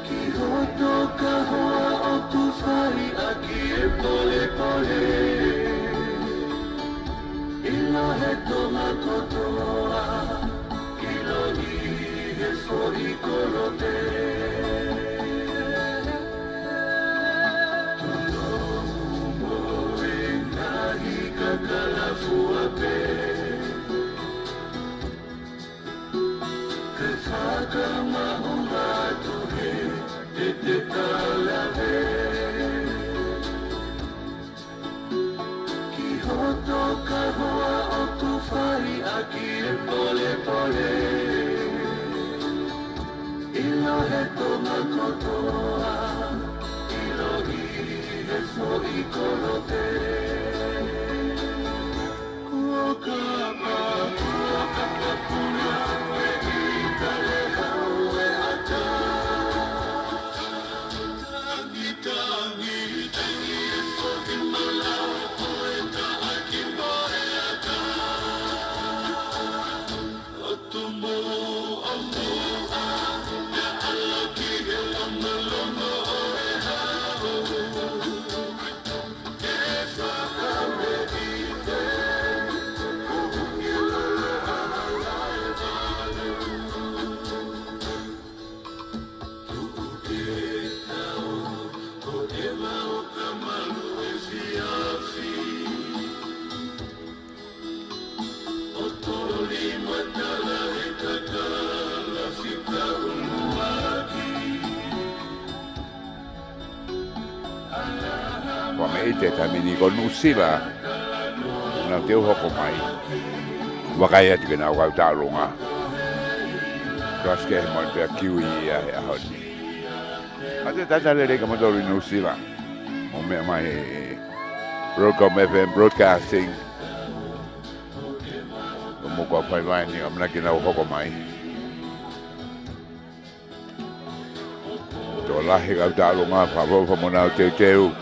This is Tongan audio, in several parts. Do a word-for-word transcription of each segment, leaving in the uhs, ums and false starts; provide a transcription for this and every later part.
Ki hoto kahoa ʻoku fai ʻaki e polepole. ʻIlo he Tonga kotoa, ʻilo ʻi he foʻi kolope. Tolongumo e ngaahi kakala fua pē. Ke fakamaʻunga atu he, he te talave. Ki hoto kahoa ʻoku fai ʻaki e polepole. ʻIlo he Tonga kotoa, ʻilo ʻi he foʻi kolope. Kuo kapa, kuo kapa puna, e ʻita le hau e ata. Tangi, tangi, tangi, e foki malau, ko e taʻaki mo e ata. ʻOtu moʻomoʻa, e ala ki he longolongo ʻo e hau. Ko e meʻa ʻi he taimi ni ko Nuʻusila, ʻoku nau teu hoko mai. Vakai atu ke nau kau tālunga. Kasi ke he moʻoni pea kiu ia he ʻaho ni. ʻA e talitali lelei kia moutolu ʻi Nuʻusila. Mou meʻa mai he Broadcom F M Broadcasting. Ko e moʻoni ko e fai mai ni, ʻamanaki ke nau hoko mai. Tokolahi kau tālunga, fakaʻofoʻofa mo nau teuteu.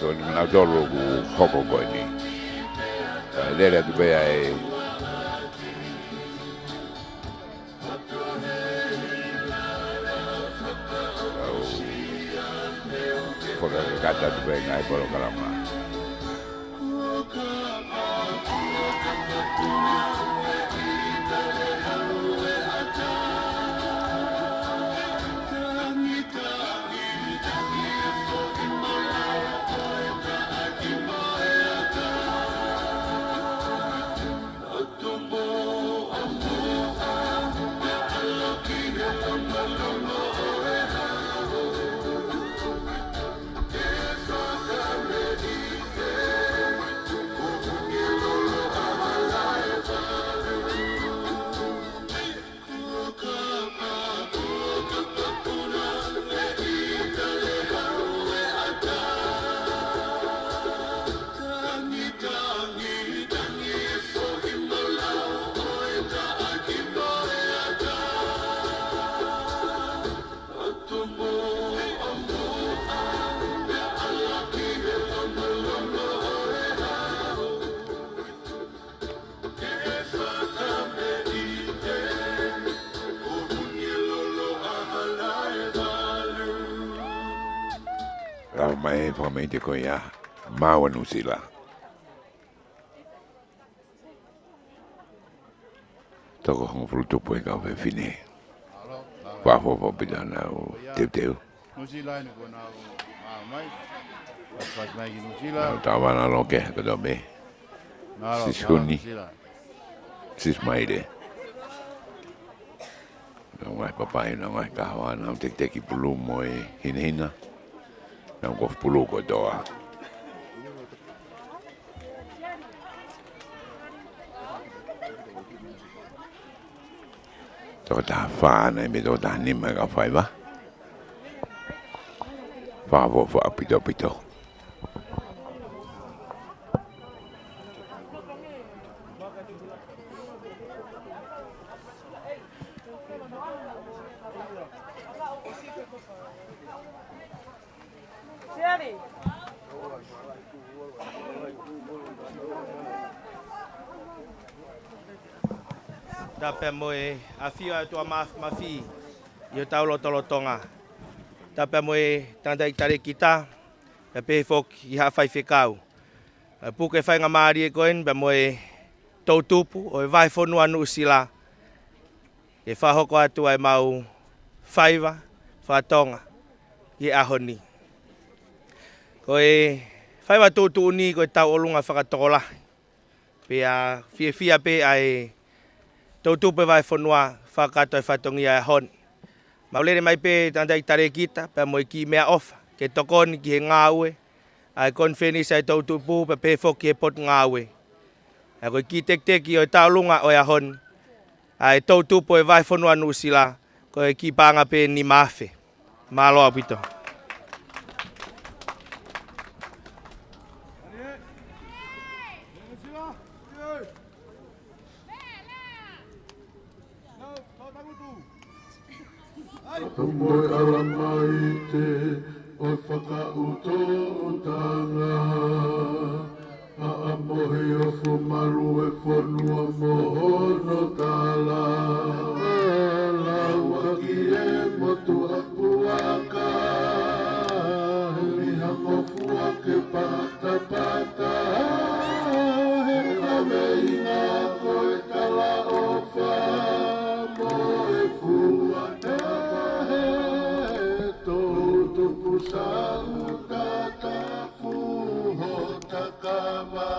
Tokoni mo nau tolu ʻoku hoko ko eni. Kae lele atu pē ʻa e ʻAu. Fakakakato atu pē ngaahi polokalama. Lava mai e fakameʻite ko ia, maʻa Nuʻusila. Toko hongofulu tupu e kau fefine. Fakaʻofoʻofa ʻaupito ʻenau teuteu. Nuʻusila ni ko ʻenau maʻa mai. Pasi mai ki Nuʻusila. Nau tāvana loke, ko Tome. Nalo, Sisi Huni. Nuʻusila. Sisi Maile. Nau ngaahi papai, nau ngaahi kahoa, nau tekiteki pulu mo e hinahina. Nau kofu pulu kotoa. Toko taha fā ʻanai mei he toko taha nima e kau faiva. Fakaʻofoʻofa ʻaupito ʻaupito. Tapu mo e ʻafio ʻa e ʻOtua Māfimafi ʻi hotau lotolotonga. Tapu mo e tangataʻeiki talēkita, pea pehē foki ki haʻa faifekau. ʻA e puke faingamālie ko eni pea mo e toʻutupu ʻo e Vahefonua Nuʻusila, ke fakahoko atu ai ʻemau faiva faka-Tonga ki he ʻaho ni. Ko e faiva tuʻutuʻuni ko e tauʻolunga fakatokolahi. Pea fiefia pē ʻa e toʻutupu ʻo e Vahefonua fakakakato e fatongia ʻo e ʻaho ni. Mau lele mai pē tangataʻeiki talēkita, pea mo e kiʻi meʻaʻofa, ke tokoni ki he ngāue ʻa e konifelenisi ʻa e toʻutupu, pea pehē foki ki he potungāue. ʻA ia ko e kiʻi tekiteki ʻo e tauʻolunga ʻo e ʻaho ni, ʻa e toʻutupu ʻo e Vahefonua Nuʻusila, ko e kiʻi paʻanga pē nima afe. Mālō ʻaupito. Tapu mo e ʻalamaite ʻo e fakaʻutoʻutanga. ʻAʻamohe ʻo Fumalu e fonua mo hono tala. Lau ʻaki e motuʻa puaka, ʻumi ha ngofua ke patapata. He kaveinga ko e talaʻofa mo e fua tahe. Toʻutupu Saʻu Tatafu Hota Kava.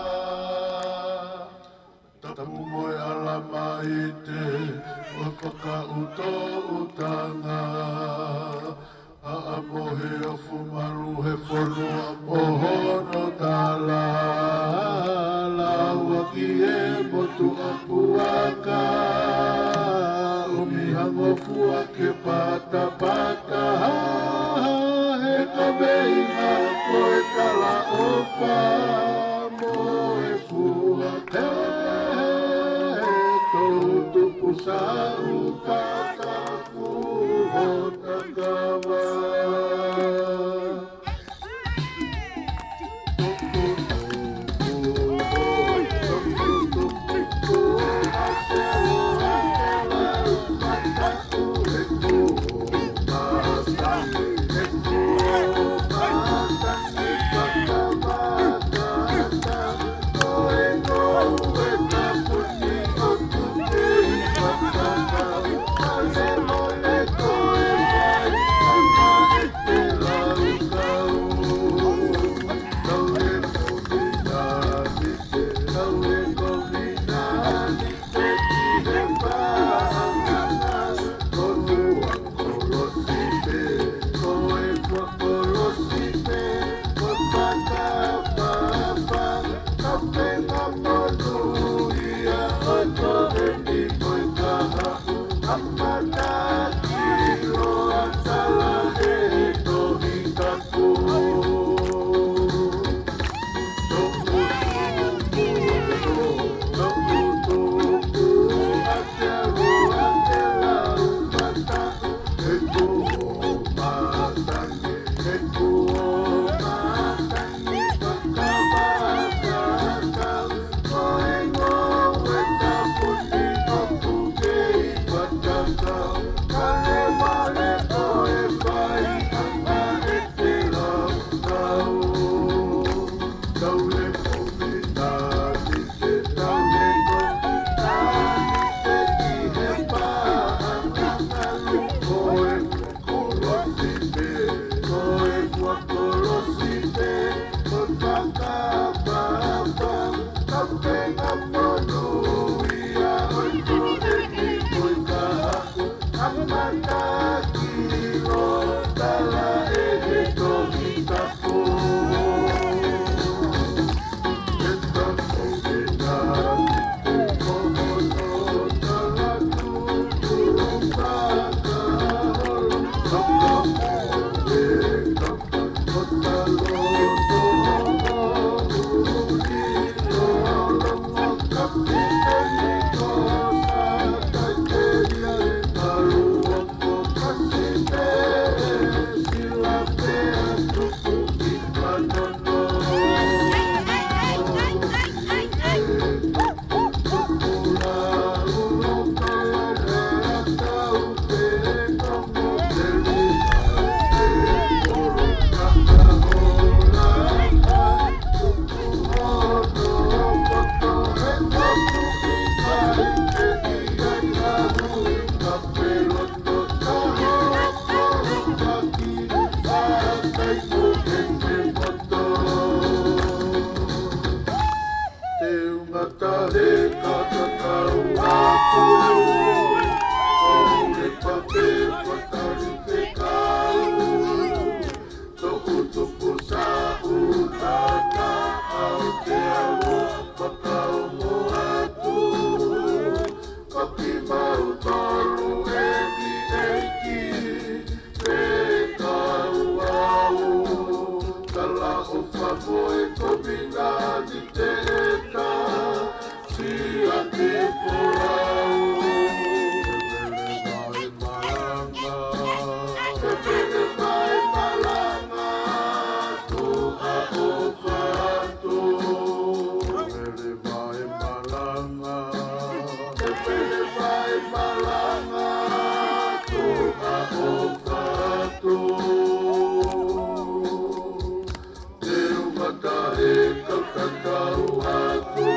Tapu mo e ʻalamaite ʻo e fakaʻutoʻutanga. ʻAʻamohe ʻo Fumalu he fonua mo hono tala. Lau ʻaki e motuʻa puaka, ʻumi ha ngofua ke patapata. He kaveinga ko e talaʻofa mo e fua tahe. Toʻutupu Saʻu Tatafu Hota Kava. Ko e kovinānite ʻe taha, siʻaki folau. Tepele mai malanga. Tepele mai malanga, tuʻa ʻofa atu. Tepele mai malanga. Tepele mai malanga, tuʻa ʻofa atu. Te u mata he kau tatau atu,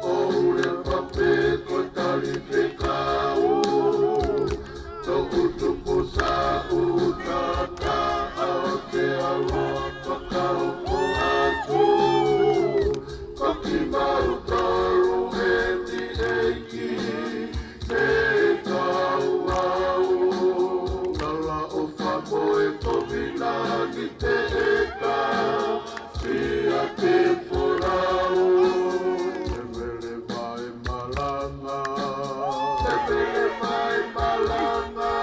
ʻo ule pape ko tali fekau. Toku tupu sa u tata au te alofa kau ko atu. Ko ki mau talu e ni ʻeiki, te kau au. Kala ʻofa mo e kovinānite ʻe taha, siʻaki folau. Tepele mai malanga. Tepele mai malanga,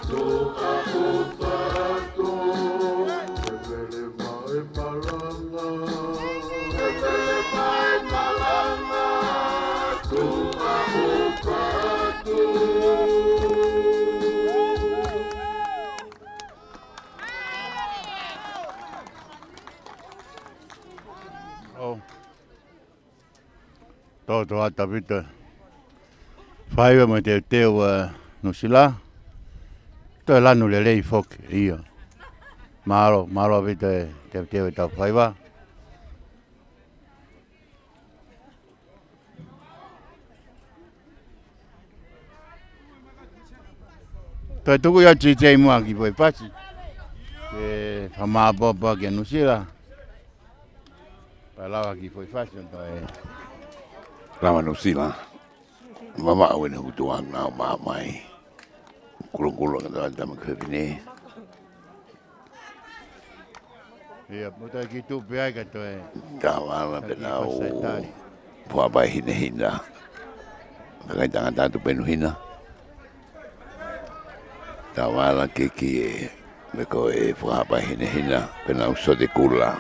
tuʻa ʻofa atu. Tepele mai malanga. Tepele mai malanga, tuʻa ʻofa atu. ʻOu. Tōtōatu ʻaupito. Faiva mo e teuteu ʻa Nuʻusila. Toe lanu lelei foki, ʻio. Mālō, mālō ʻaupito e teuteu ʻetau faiva. Toe tuku ia T J muʻa ki Foʻi Fasi. Ke fakamāʻopoʻopo kia Nuʻusila. Pea lava ki Foʻi Fasi ʻo toe. Lava Nuʻusila. Mamaʻo ʻene hutuʻanga ʻo maʻu mai. Kulokula ka tau tama ki fefine. ʻIa, mo toe ki tuʻu pē ai ka toe. Tavala pē nau. Fasi tali. Fuapai hinehina. Kakai tangata atu penu hina. Tavala ke ki e, me ko e fuapai hinehina, pea nau sote kula.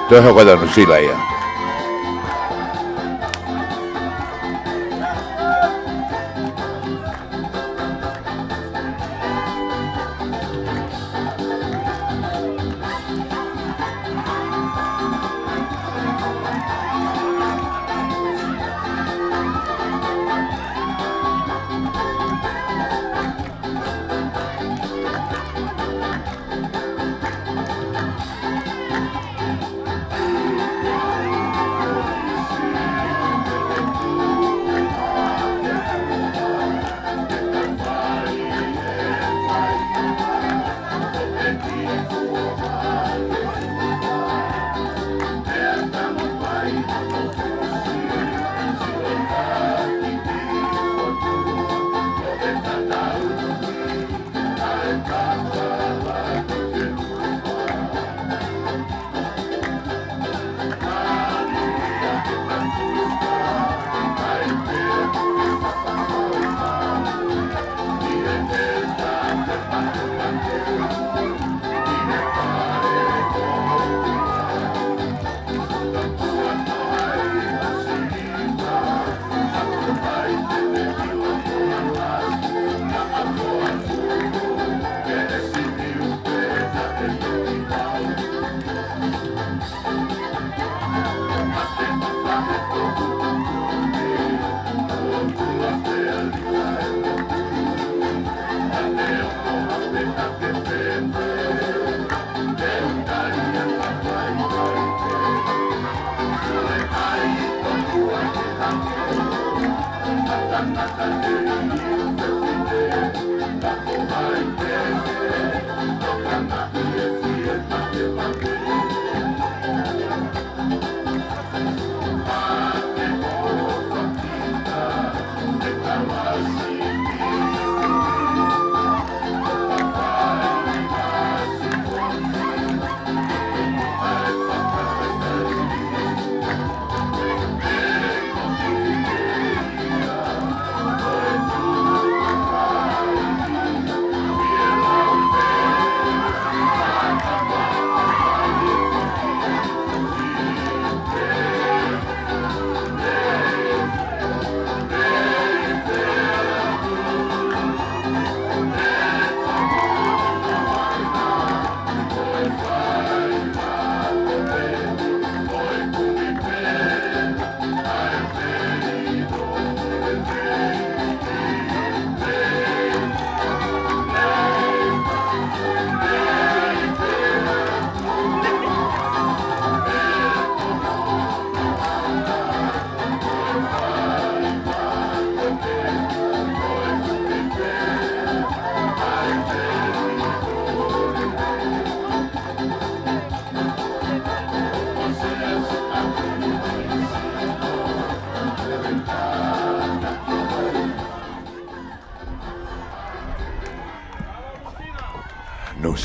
Toe hoko atu Nuʻusila ia.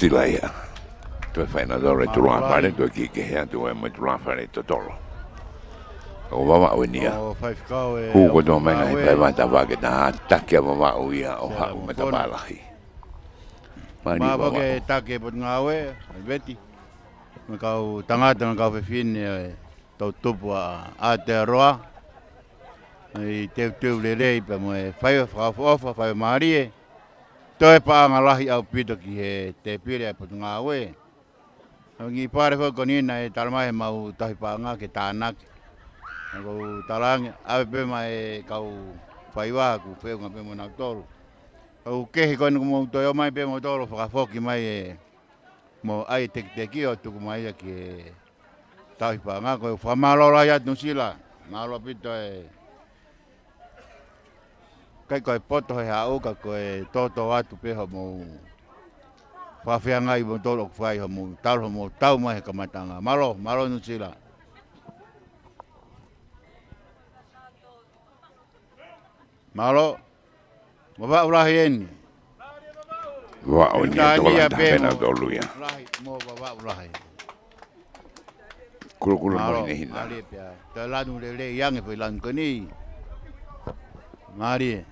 Sila ia. Toe fai ʻenautolu e tulafale, toe kiʻi kehe atu ai mo e tulafale totolo. ʻOku vavaʻu eni ia. Hū kotoa mai ngaahi faiva tafaʻaki taha, taki ʻa Vavaʻu ia ʻo haʻu mo e tapa lahi. Mālie Vavaʻu. Ke taki e Potungāue, ʻa e veti. Mo e kau tangata, mo e kau fefine, ʻe tau tupu ʻa Aotearoa. ʻI he teuteu lelei pea mo e faiva fakaʻofoʻofa, faiva mālie. Toe paʻanga lahi ʻaupito ki he tēpile ʻa e Potungāue. ʻOku ngali pale foki ko eni naʻe tala mai ʻe heʻemau tauhi paʻanga ke tānaki. ʻOku ou talaange, ʻave pē maʻa e kau faiva ʻoku feʻunga pē mo nautolu. ʻOku kehe ko eni kuo mou toe ō mai pē moutolu fakafoki mai e mo ʻai e tekiteki ʻo tuku mai ia ki he tauhi paʻanga. Ko e fakamālō lahi atu Nuʻusila. Mālō ʻaupito e ʻikai ko e poto he haʻu ka ko e toto atu pē hoʻomou fakafeangai moutolu ʻoku fai hoʻomou talu hoʻomou tau mai he kamataʻanga. Mālō, mālō Nuʻusila. Mālō. Vavaʻu lahi eni. Vavaʻu eni. Tokolahi pē nautolu ia. Lahi mo Vavaʻu lahi. Kulokula mo hinehina. Mālie pea. Toe lanu lelei ange foʻi lanu ko eni. Mālie.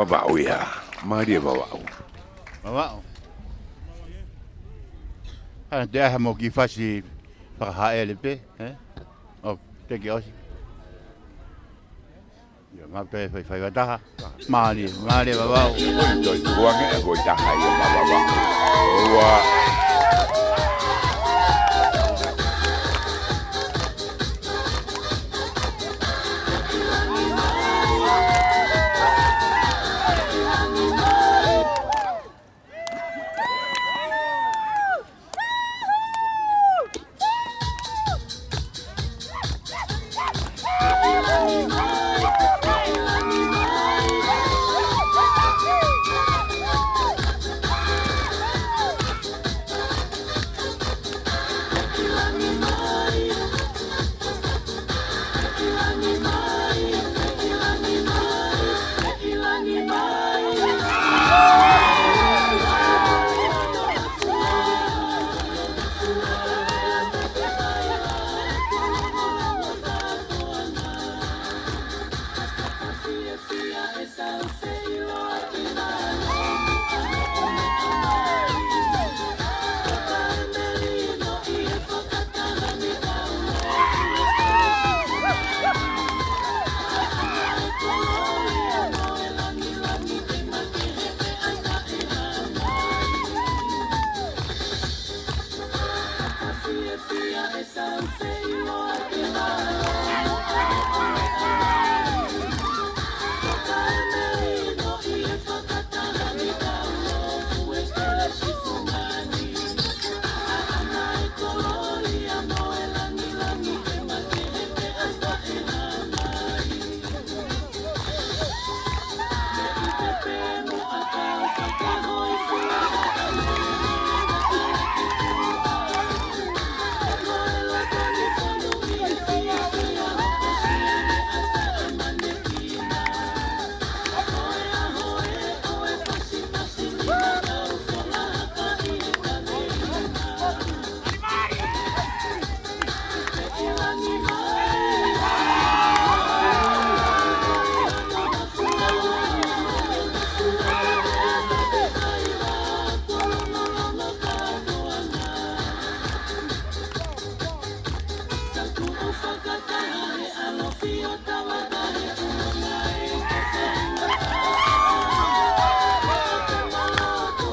Vavaʻu ia. Mālie Vavaʻu. Vavaʻu. Hana te aha mo ki fasi fakahāʻele pē, ē? ʻO, teke ʻosi. Ia, ngā toe fai fai vataha. Mālie, mālie Vavaʻu. Oi, toi tuange, ʻa ko e taha ia ma Vavaʻu. Ua.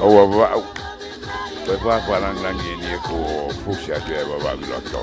ʻOua Vavaʻu. Ko e fakafakalāngilangi eni ʻoku fusi atu ʻe Vavaʻu ki loto.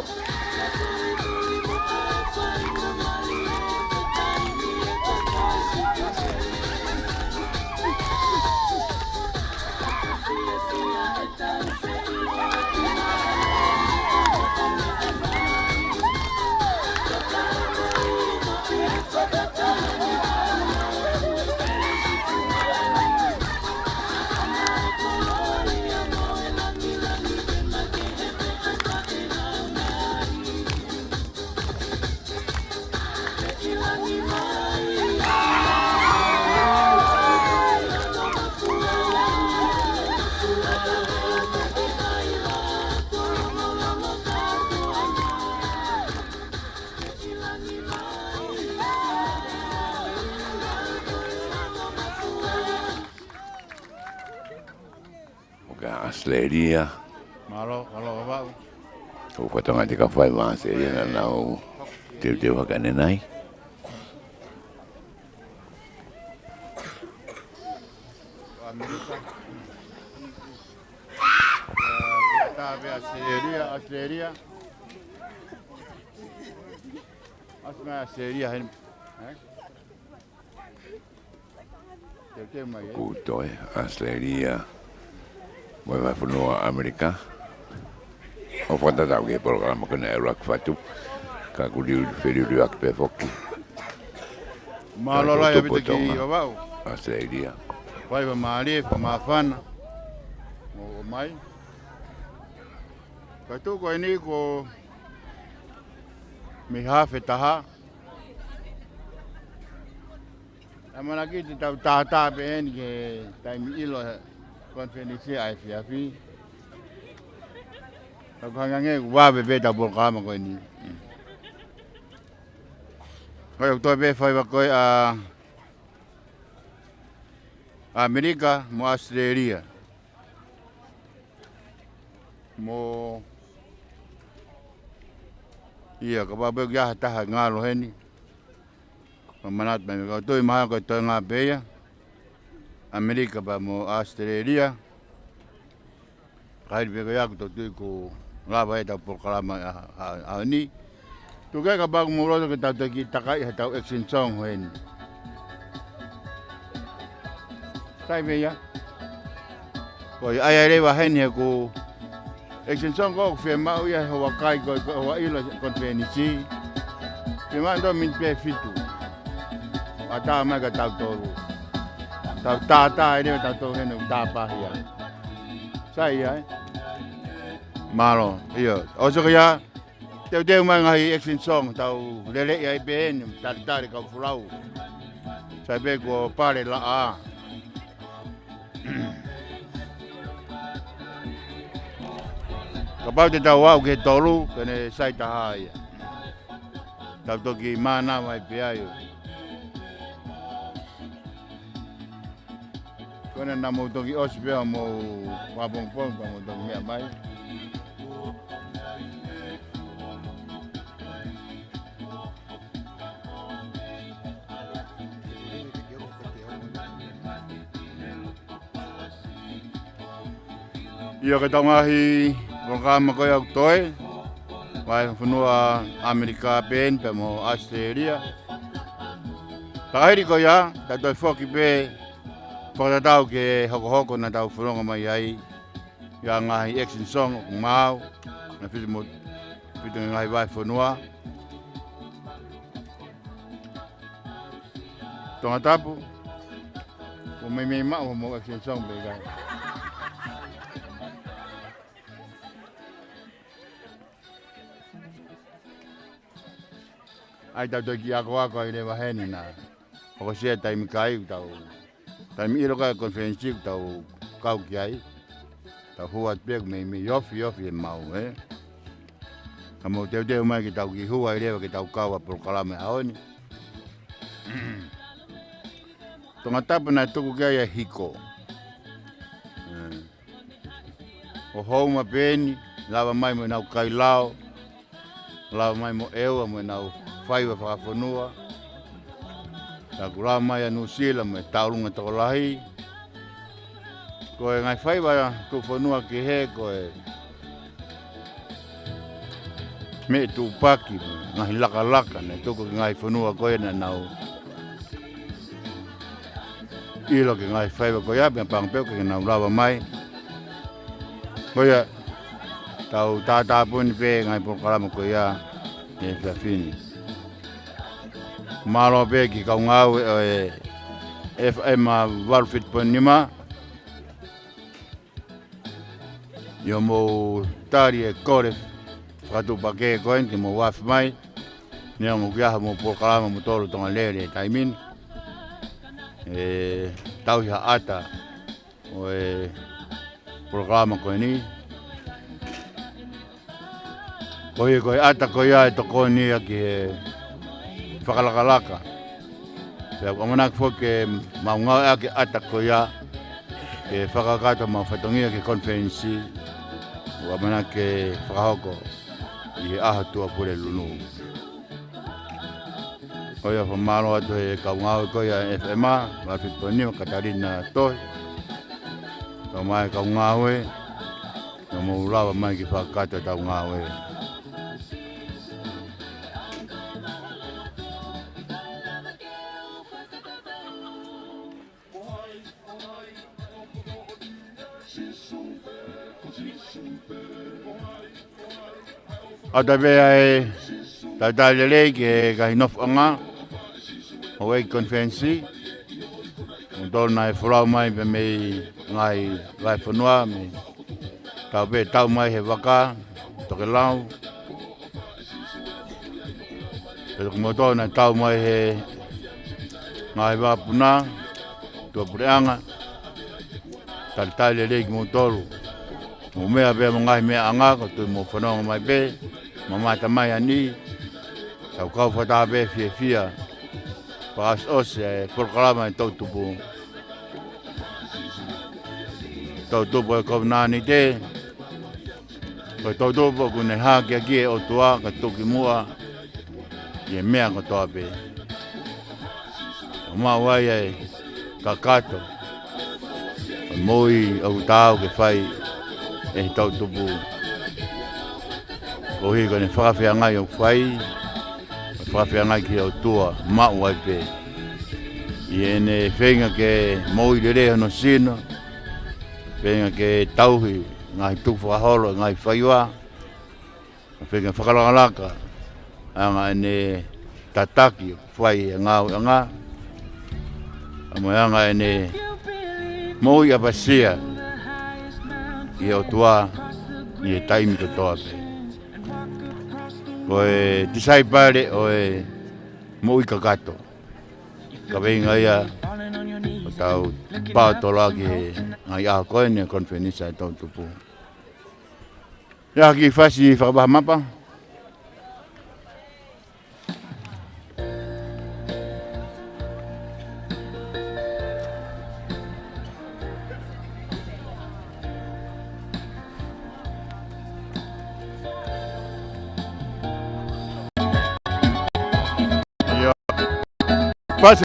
ʻOka ʻAositelēlia. Mālō, mālō Vavaʻu. ʻOku fatongia te ka fai ma ʻAositelēlia naʻa nau teuteu hake ʻanenai. ʻAmelika. Ia, tā pē ʻAositelēlia, ʻAositelēlia. ʻAsi mai ʻAositelēlia heni. Ē? Teuteu mai, ē? Kuo toe ʻAositelēlia mo e vahefonua ʻAmelika. ʻO fakatatau ki he polokalama ko ena ʻe ʻuluaki fatu. Ka kuo liu, feliuliuaki pē foki. Mālō lahi ʻaupito ki Vavaʻu. ʻAositelēlia. Fai fakamālie, fakamāfana. ʻO, ʻomai. Ka tuku eni ko e mei hafe taha. ʻAmanaki te tau tātā pē eni ki he taimi ʻilo ʻa e konifelenisi ʻa e efiafi. Ka ʻoku hangē ʻoku vave pē ʻetau polokalama ko eni. Ko ia ʻoku toe pē fai vaka ko ia ʻa ʻAmelika mo ʻAositelēlia. Mo ia, kapau pē ʻoku ʻi ai ha taha ngalo heni, ʻo manatu mai, ka ʻoku ou tui mahalo ko e toenga pē ia, ʻAmelika pea mo ʻAositelēlia. Ka hili pē ko ia ʻoku ou tui kuo lava ʻetau polokalama ʻa, ʻa, ʻaho ni. Tuku ke kapau ʻoku mou loto ke tau toki takaʻi ha tau action song heni. Sai pē ia. Ko ia, ʻai ʻai leva heni he ko e action song ko ē ʻoku fiemaʻu ia he hoa kai ko ē, ko e hoa ʻilo konifelenisi. Fiemaʻu ʻe tau miniti pē ʻe fitu. ʻA tā mai ka tau tolu. Tau tātā ʻai leva tau tolu heni ʻo tāpahia. Sai ia, ē? Mālō, ʻio. ʻOsi ko ia, teuteu mai ngaahi action song, tau lele ai pē eni, talitali kau folau. Sai pē kuo pale laʻā. Kapau te tau aʻu ki he tolu, ke ne sai taha ia. Tau toki mānava ai pē ai. Ko ena naʻa mou toki ʻosi pē ʻo mou mapongipongi pea mou toki meʻa mai. ʻIo, ko e tau ngaahi polokalama ko ia ʻoku toe, vahefonua ʻAmelika pē eni pea mo ʻAositelēlia. Ka hili ko ia, tau toe foki pē fakatatau ki he hokohoko naʻa tau fononga mai ai, ʻi he ngaahi action song ʻoku maau, naʻe fitu mo, fitu ngaahi vahefonua. Tongatapu, ʻoku meimei maʻu hoʻomou action song pē ʻikai. ʻAi tau toki akoako ai leva heni naʻa. Hokosia taimi kai ʻoku tau, taimi ʻilo kai konifelenisi ʻoku tau kau ki ai. Tau hū atu pē ʻoku meimei ofi, ofi ʻemau, ē. Ka mou teuteu mai ke tau kiʻi hū ai leva ke tau kau ʻa e polokalama ʻo e ʻaho ni. Tongatapu naʻe tuku ki ai ʻa Hiko. Ē. ʻO Houma pē eni, lava mai mo ʻenau kai lao, lava mai mo ʻEua mo ʻenau faiva fakafonua. Pea kuo lava mai ʻa Nuʻusila mo e taulunga tokolahi. Ko e ngaahi faiva tuʻufonua kehe ko e meʻa tuʻupaki, ngaahi lakalaka, naʻe tuku ki he ngaahi fonua ko ē naʻa nau ʻilo ki he ngaahi faiva ko ia, pea pango pē ʻoku nau lava mai. Ko ia, tau tātāpuni pē ngaahi polokalama ko ia he efiafi ni. Mālō pē ki he kau ngāue ʻo e F M valu fitu poini nima. ʻI hoʻomou tali e kole fakatuʻupakē ko eni ke mou afe mai. Neongo ʻoku ʻi ai haʻamou polokalama moutolu Tonga Lele he taimi ni. ʻE tauhi ha ʻata ʻo e polokalama ko eni. Ko ia ko e ʻata ko ia ʻe tokoni ia ki he fakalakalaka. Pea ʻoku ʻamanaki foki ke mau ngāueʻaki e ʻata ko ia ke fakakakato homau fatongia ki he konifelenisi. ʻOku ʻamanaki ke fakahoko ʻi he ʻaho Tuʻapulelulu. Ko ia fakamālō atu he kau ngāue ko ia F M, valu fitu poini nima, Katalina Tohi. Kau mai kau ngāue, naʻa mou lava mai ke fakakakato ʻetau ngāue. ʻOatu pē ʻa e talitali lelei ki he ngaahi nofoʻanga ʻo e konifelenisi. Moutolu naʻe folau mai pē mei he ngaahi vahefonua, mei tau pē tau mai he vaka, tokelau. Pea ko moutolu naʻe tau mai he ngaahi vakapuna, tuʻapuleʻanga, talitali lelei kimoutolu. Mou meʻa pē mo e ngaahi meʻaʻanga, ʻoku ou tui mou fanongo mai pē, mamata mai ʻa eni, tau kau fakataha pē fiefia, fakaʻosiʻosi e polokalama ʻa e toʻutupu. toʻutupu ʻo e kovinānite, ko e toʻutupu ʻoku ne hakeakiʻi ʻe he ʻOtua ke tuku ki muʻa ʻa e meʻa kotoa pē. ʻO maʻu ai ʻa e kakato ʻo e moʻui ʻoku taau ke fai ʻe he toʻutupu. Koeʻuhi ko ʻene fakafeangai ʻoku fai, fakafeangai ki he ʻOtua, maʻu ai pē. ʻI heʻene feinga ke moʻui lelei hono sino, feinga ke tauhi ngaahi tukufakaholo, ngaahi faiva, feinga fakalakalaka ʻa e anga ʻene tataki ʻoku fai ʻa e ngāueʻanga, ʻa mo e anga ʻene moʻui ʻapasia ki he ʻOtua ʻi he taimi kotoa pē. Ko e tisaipale ʻo e moʻui kakato. Kaveinga ia ʻo tau paotoloaki he ngaahi ʻaho ko eni ʻo e konifelenisi ʻa e toʻutupu. ʻIo, ha kiʻi fasi fakapaha mapa. ʻIo. Fasi.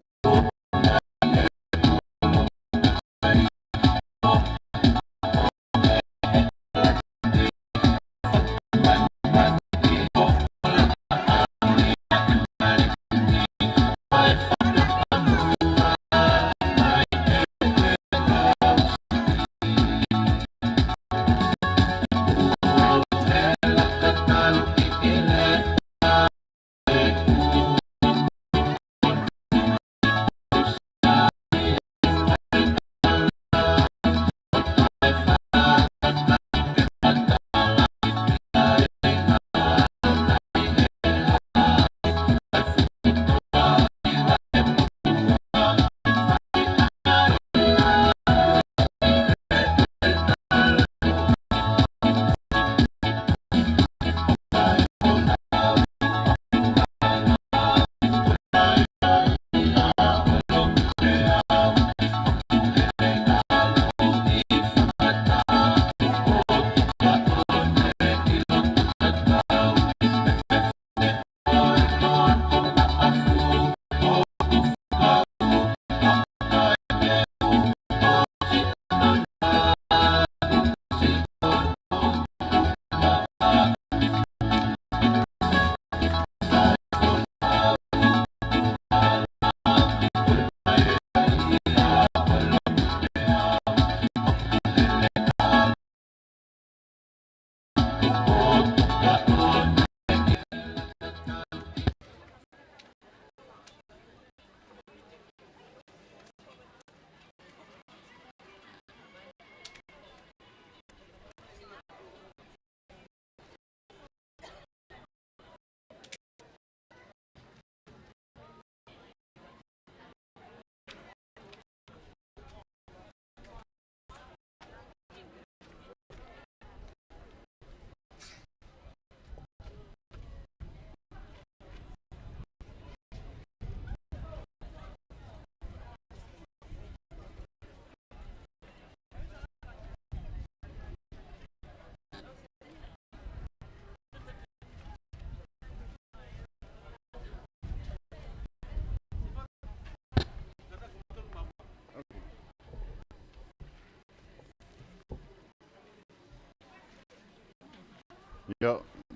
ʻIo,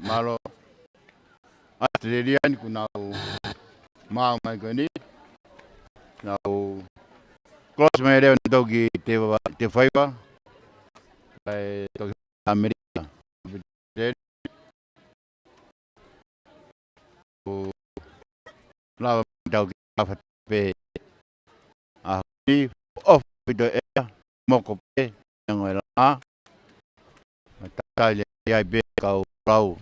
mālō. ʻAositelēlia ni kuo nau maʻu mai ko eni. Nau close mai leva ʻo nau toki te va-, te faiva. Kae toki ʻAmelika. ʻO lava tau ki ʻafa pē. ʻA, ʻoku ʻofa ʻaupito ʻa e ʻea, moko pē, ʻengo e laʻā. Matakai le ai pē kau lau.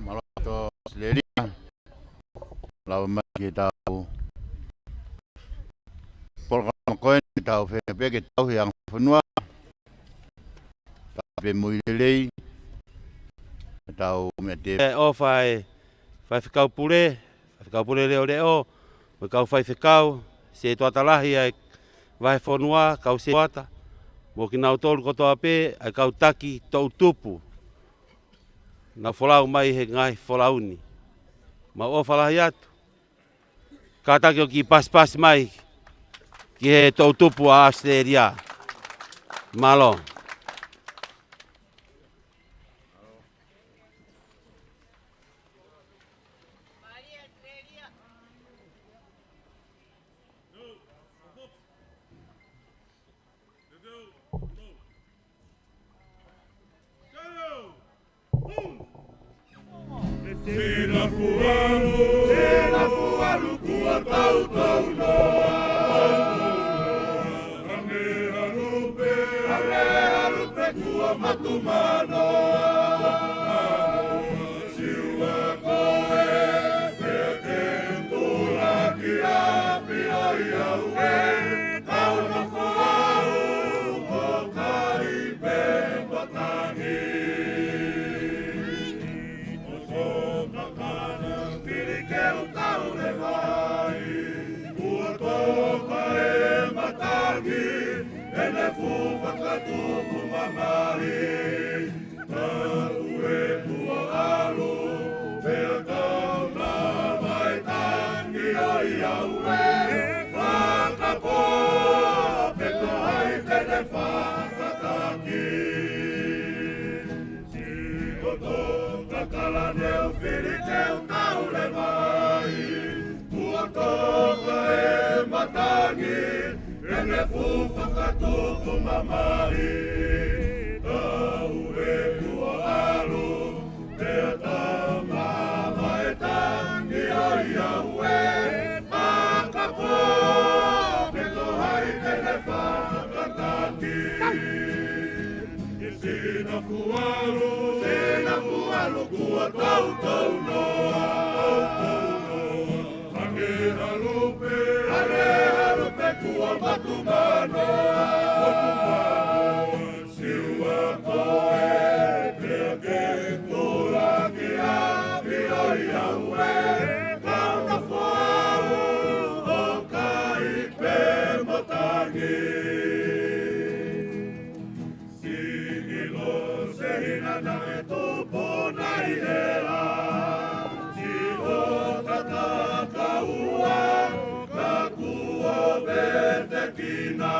mālō ʻAositelēlia. Lava mai ki heʻetau polokalama ko eni, ke tau feinga pē ke tauhi e anga e fonua. Tau pē mo e lelei. Tau mea te. ʻE ʻofa e Faifekau Pule, Faifekau Pule Leʻoleʻo, mo e kau faifekau, Setuata Lahi ʻa e Vahefonua, kau Setuata, mo kinautolu kotoa pē, ʻa e kau taki toʻutupu naʻa nau folau mai he ngaahi folau ni. Mau ʻofa lahi atu. Kātaki ʻo kiʻi pasipasi mai ki he toʻutupu ʻa ʻAositelēlia. Mālō. Sina fualu, sina fualu kuo toutou noa. Ane alu pē, ane alu pē kuo matumano. Siua koe, pea ke tulaki ʻapi ʻo ʻiate au ē, kau nofo au ʻo kai pē matangi. ʻO toka kana fili ke u tau leva ai, kuo toka e matangi, ʻene fuʻu fakatupu mamahi. Ka ʻoku ʻalu, pea ka mama e tangi ʻo ʻiate au ē, fakapō pe ko hai te ne fakataki. Sio toka kala ne u fili ke u tau leva ai, kuo toka e matangi, ʻene fuʻu fakatupu mamahi. Ka ʻoku ʻalu, pea ka mama e tangi ʻo ʻiate au ē, fakapō pe ko hai te ne fakataki. Sina fualu, sina fualu kuo toutou noa. Ane alu pē, ane alu pē kuo matumano. Siua koe, pea ke tulaki ʻapi ʻo ʻiate au ē, kau nofo au ʻo kai pē matangi. Siʻi lose hina naʻe tupu nai ʻela, siʻo tatakaua ka kuo vetekina.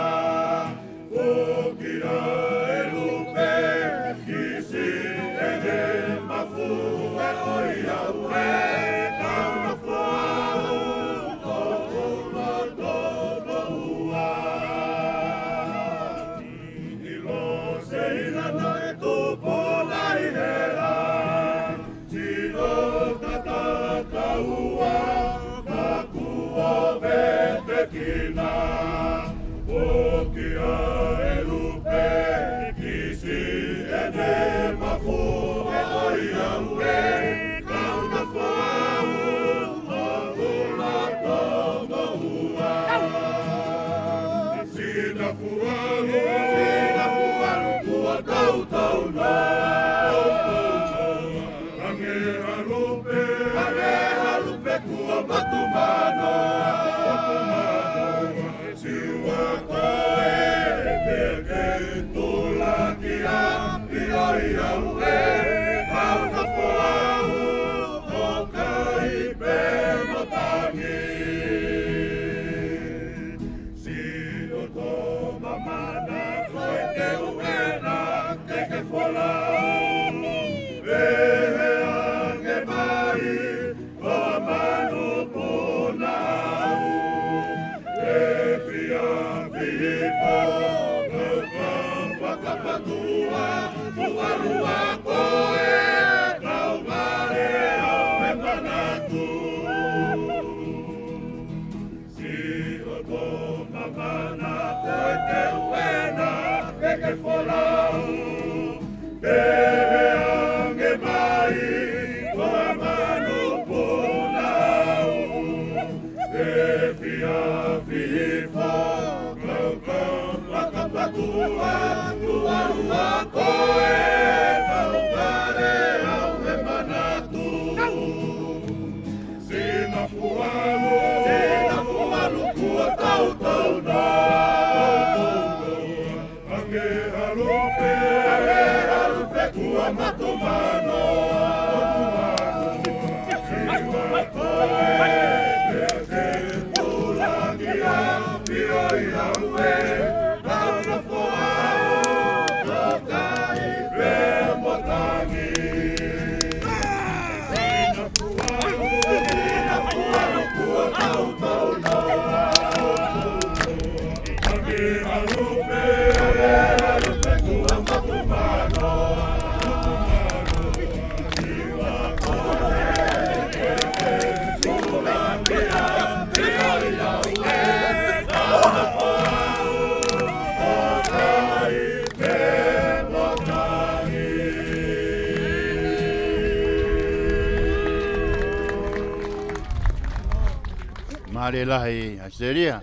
Mālie lahi ʻAositelēlia.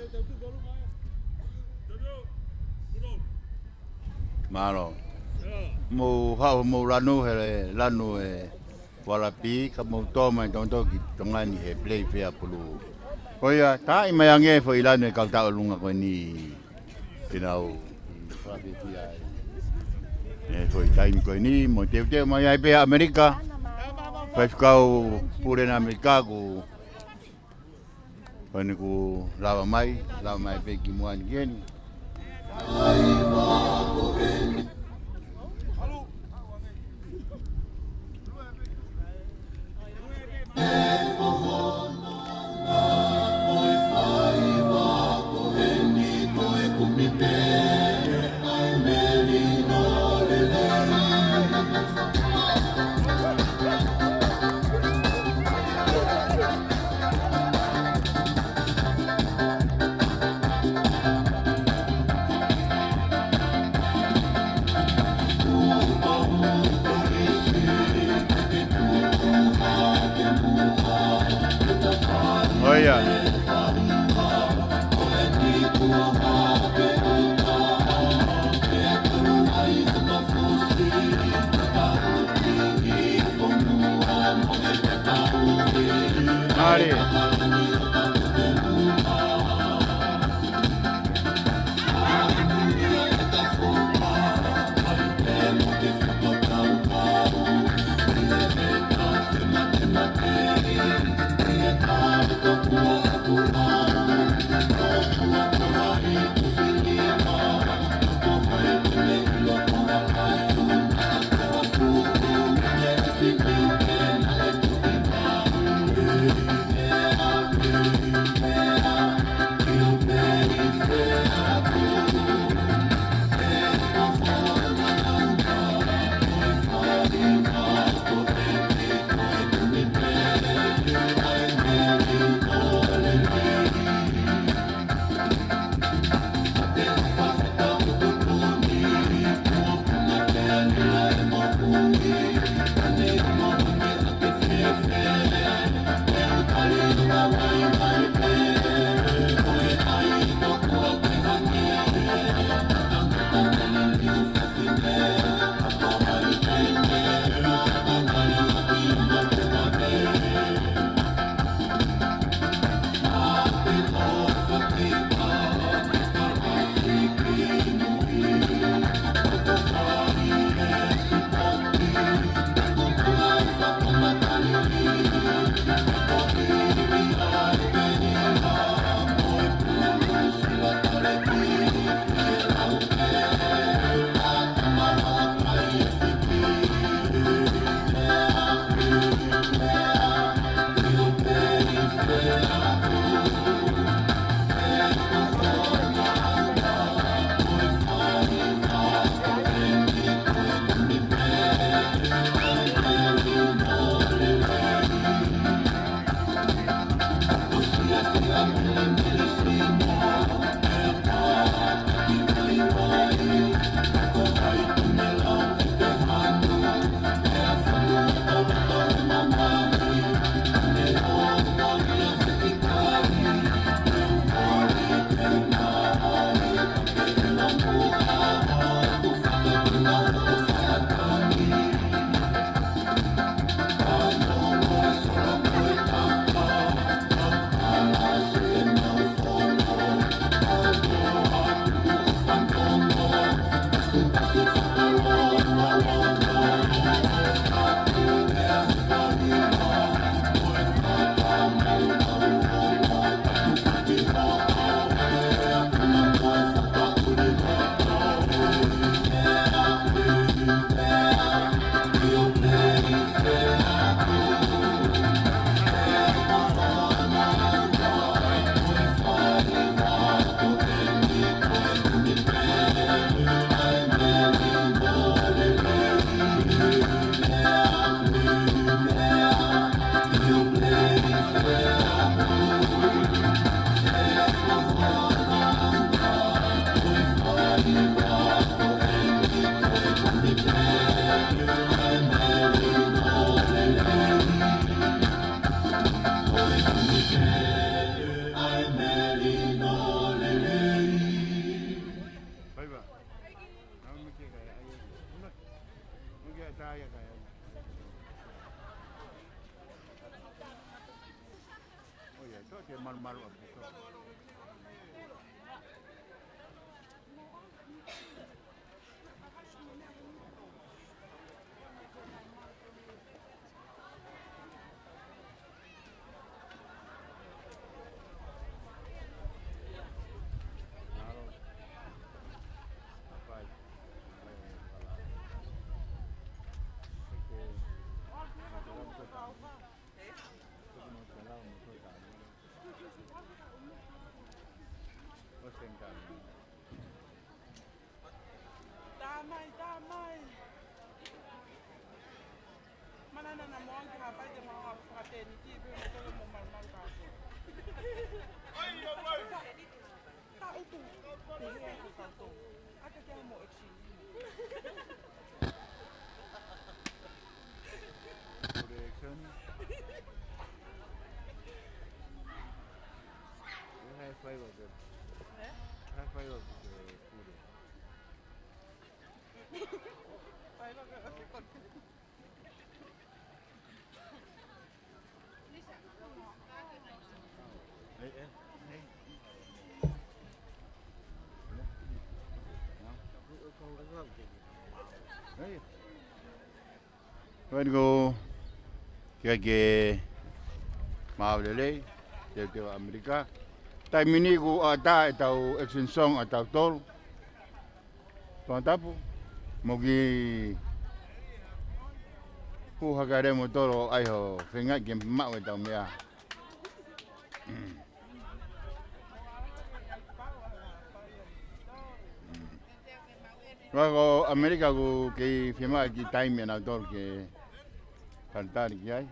Mālō. Mou haʻu mou lanu he lanu e Ualapi ka mou tō mai tonga ki Tonga ni he Playfair pulu. Ko ia, taaʻi mai ange foʻi lanu e kau taʻolunga ko eni. Ke nau ʻi fakafeʻiloaki ai. ʻE foʻi taimi ko eni, mo teuteu mai ai pē ʻa ʻAmelika. Faifekau pule ʻa ʻAmelika ko eni kuo lava mai, lava mai pē ki muʻa ni ki heni. ʻOia. Mālie. Ke malumalu ʻaupito. Tamai, tamai. Manana na moangi hapai te maha fakateni ki pe mo tolo mo malumalu ka ko. Ka utu. Te he ko ka utu. Aka kia mo action. Action. High five of the, high five of the pure. Right, go. Ke ke maau lelei, teuteu ʻAmelika. Taimi ni kuo ʻatā ʻetau action song ʻatautolu. Tongatapu, mo ki hu hakare mo tolo ai ho fenga ke maʻu ʻetau meʻa. Ka ko ʻAmelika ʻoku kei fiemaʻu ki taimi ʻanautolu ke talitali ki ai.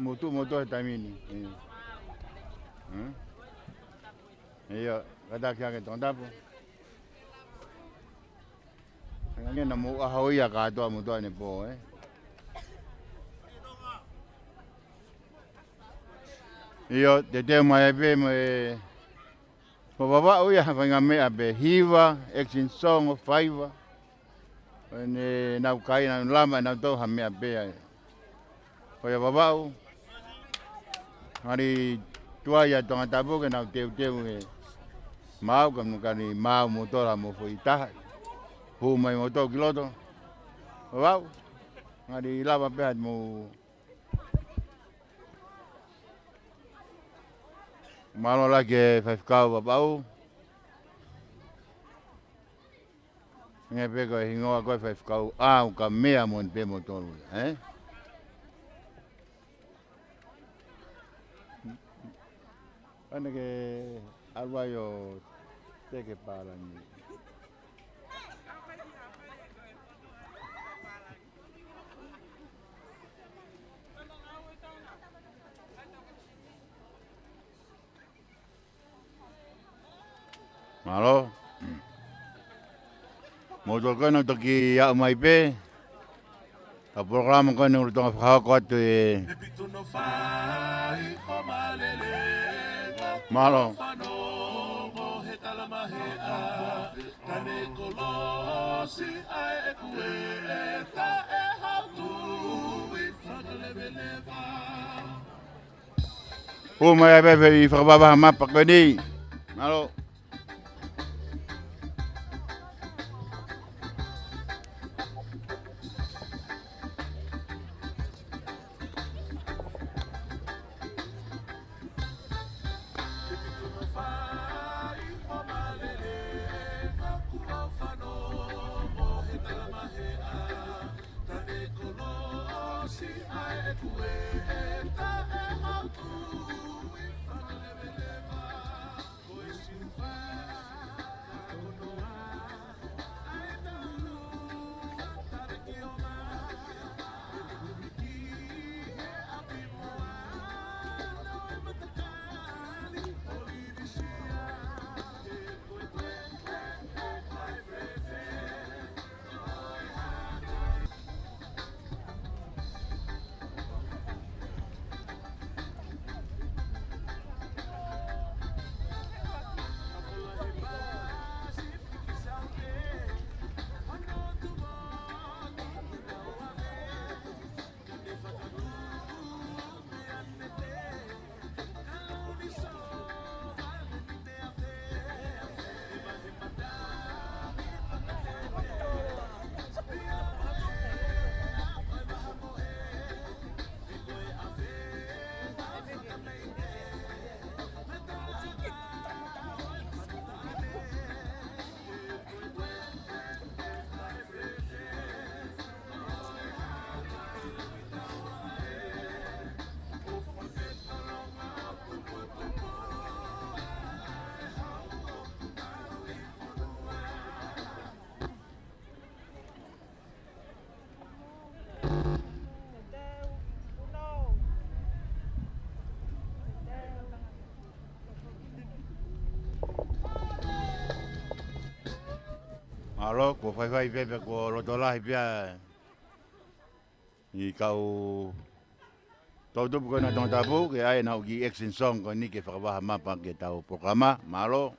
Mo tu mo tu he taimi ni. Ia, kātaki ake Tongatapu. Ngana mo ʻaho ia kātoa mo tu ʻanepō, ē. Ia, teuteu mai pē mo e Ko Vavaʻu ia ha faʻahinga meʻa pē hiva, action song, faiva. ʻEne nau kai, nau lama, nau tau ha meʻa pē ai. Ko ia Vavaʻu. Ngari tuai ʻa Tongatapu ke nau teuteu e maau, ka nukani maau mo tola mo foʻi taha. Hū mai mo tau ki loto. Vavaʻu. Ngari lava pē atu mo Mālō lahi e faifekau Vavaʻu. Nge pē ko e hingoa ko e faifekau ʻau ka meʻa mo ni pē mo tolu, ē? Pane ke ʻalu ai ʻo teke pālangi. Mālō. Mou toki ʻalu atu ki ʻaʻu mai pē. Ka polokalama ko eni ʻoku lolotonga fakahoko atu ē. Mālō. Hū mai ai pē ʻi he fakavavaha mapa ko eni. Mālō. Kuo faifai pē pea kuo loto lahi pē ʻa e kau toʻutupu ko ena ʻa Tongatapu ke ʻai ʻenau kiʻi action song ko eni ke fakavaha mapa ki heʻetau polokalama. Mālō.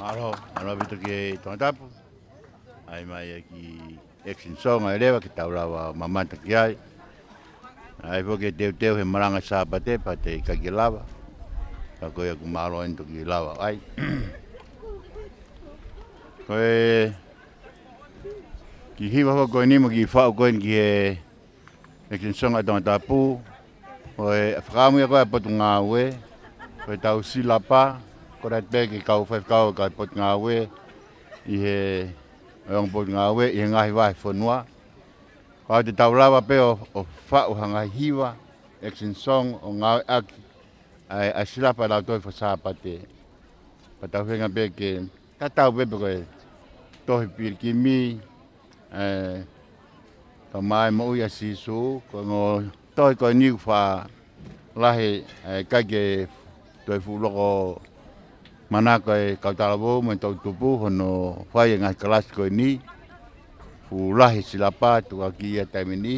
Mālō, mālō ʻaupito ki he Tongatapu. ʻAi mai e kiʻi action song ʻa e leva ke tau lava mamata ki ai. ʻAi foki e teuteu he malanga Sāpate, pea te ʻikai ke lava. Ka ko ia ʻoku mālō eni toki lava. ʻAi. Ko e kiʻi hiva foki ko eni mo e kiʻi faʻu ko eni ki he action song ʻa Tongatapu. Ko e fakaʻamu ia ko ē ʻa e Potungāue, ko e tau silapa, ko e ʻai pē ke kau faifekau ʻa e Potungāue, ʻi he, ʻo e ongo Potungāue, ʻi he ngaahi vahefonua. Ka te tau lava pē ʻo, ʻo faʻu ha ngaahi hiva, action song, ʻo ngāueʻaki ʻa e, ʻa e silapa ʻa e Lautohi Fakasāpate. Pea tau feinga pē ke tatau pē pe ko e tohi pilikimi, ʻa e Tamai Moʻui ʻa Sīsū, ko e ongo tohi ko eni ʻoku faʻa lahi, ʻa e ʻikai ke toe fuʻu loko manako e kau talavou mo e toʻutupu hono fai e ngaahi kalasi ko eni. Fuʻu lahi silapa tuʻaki ia taimi ni.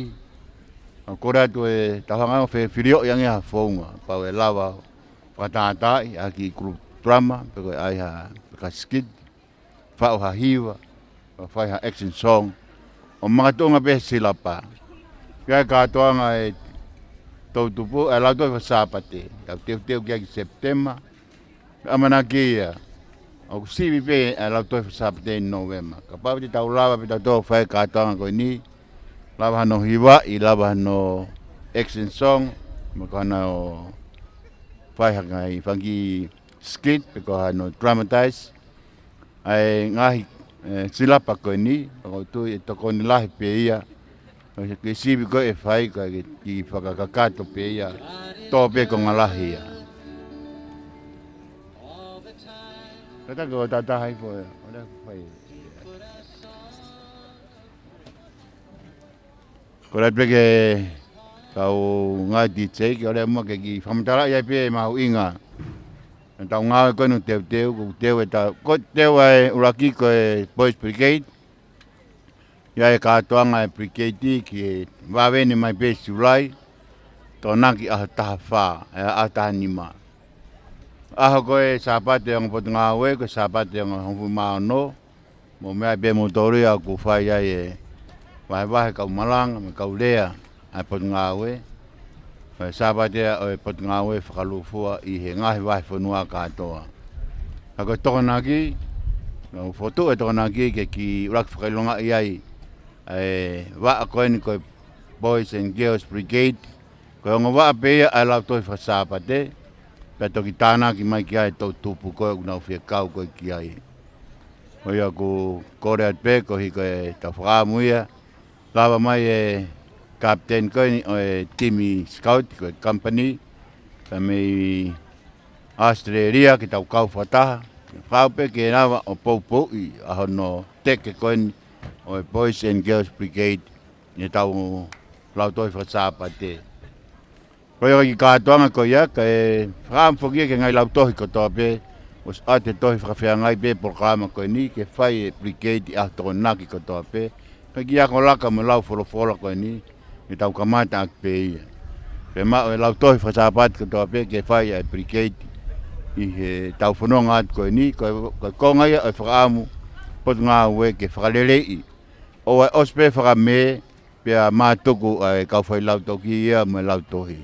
ʻOku kole atu ʻe tau hanga ʻo fefilioʻi ange ha founga, pau ʻe lava fakatātaaʻi ʻaki e kulupu drama, pe ko e ʻai ha, pe ko ha skit, faʻu ha hiva, ʻo fai ha action song, ʻo makatuʻunga pē he silapa. Ki he kātoanga ʻa e toʻutupu, ʻa e Lautohi Fakasāpate, tau teuteu ki ai ki Sepitema, ʻamanaki ia, ʻoku sivi pē ʻa e Lautohi Fakasāpate ʻi Nōvema. Kapau te tau lava pē tautolu ʻo fai e kātoanga ko eni, lava hano hivaʻi, lava hano action song, mo ko hano fai ha ngaahi fanga kiʻi skit, pe ko hano dramatize ʻa e ngaahi, ʻe, silapa ko eni, ʻoku ou tui ʻe tokoni lahi pē ia, ʻo ke sivi ko ē ʻe fai, ka ke kiʻi fakakakato pē ia, tō pē konga lahi ia. Kātaki ʻo tātā hai fo ia, ʻo lea fai. Ko e ʻai pē ke kau ngaahi D J, ke ʻo lea muʻa ke kiʻi fakamatalaʻi ai pē mahuʻinga. Naʻa tau ngāue ko eni ʻo teuteu, ko e teu ʻe tau, ko e teu ʻa e ʻuluaki ko e Boys Brigade. ʻI ai e kātoanga ʻa e Brigade ki he vave ni mai pē Siulai, Tokonaki ʻaho taha fā, ʻe, ʻaho taha nima. ʻAho ko e Sāpate ongo Potungāue, ko e Sāpate ongo hongofulu mā ono, mou meaʻi pē moutolu ia ʻoku fai ai e vahevahe kau malanga, mo e kau lea ʻa e Potungāue. Ko e Sāpate ʻo e Potungāue fakalūkufua ʻi he ngaahi vahefonua kātoa. Ka ko e Tokonaki, ʻoku fokotuʻu e Tokonaki ke kiʻi ʻuluaki fakaʻilongaʻi ai ʻa e vaʻa ko eni ko e Boys and Girls Brigade, ko e ongo vaʻa pē ia ʻa e Lautohi Fakasāpate, pea toki tānaki mai ki ai e toʻutupu ko ē ʻoku nau fie kau ko ē ki ai. Ko ia ʻoku kole atu pē, koeʻuhi ko e tau fakaʻamu ia, lava mai e kapiteni ko eni ʻo e timi scout, ko e company, pea mei ʻAositelēlia ke tau kau fakataha, ke fai pē ke lava ʻo poupouʻi ʻa hono teke ko eni ʻo e Boys and Girls Brigade, ʻi he tau Lautohi Fakasāpate. Ko ia ki he kātoanga ko ia, kae fakaʻamu foki ia ki he ngaahi lautohi kotoa pē, ʻosi ʻoatu e tohi fakafeangai pē polokalama ko eni, ke fai e Brigade ʻi he ʻaho Tokonaki kotoa pē, kae kiʻi ako laka mo e lau folofola ko eni, ke tau kamata ʻaki pē ia. Pea maʻu e Lautohi Fakasāpate kotoa pē, ke fai ʻa e Brigade ʻi he tau fononga atu ko eni, ko e, ko e konga ia ʻo e fakaʻamu Potungāue ke fakaleleiʻi. ʻOua ʻe ʻosi pē fakamē, pea mātuku ʻa e kau fai lautohi ia mo e lautohi.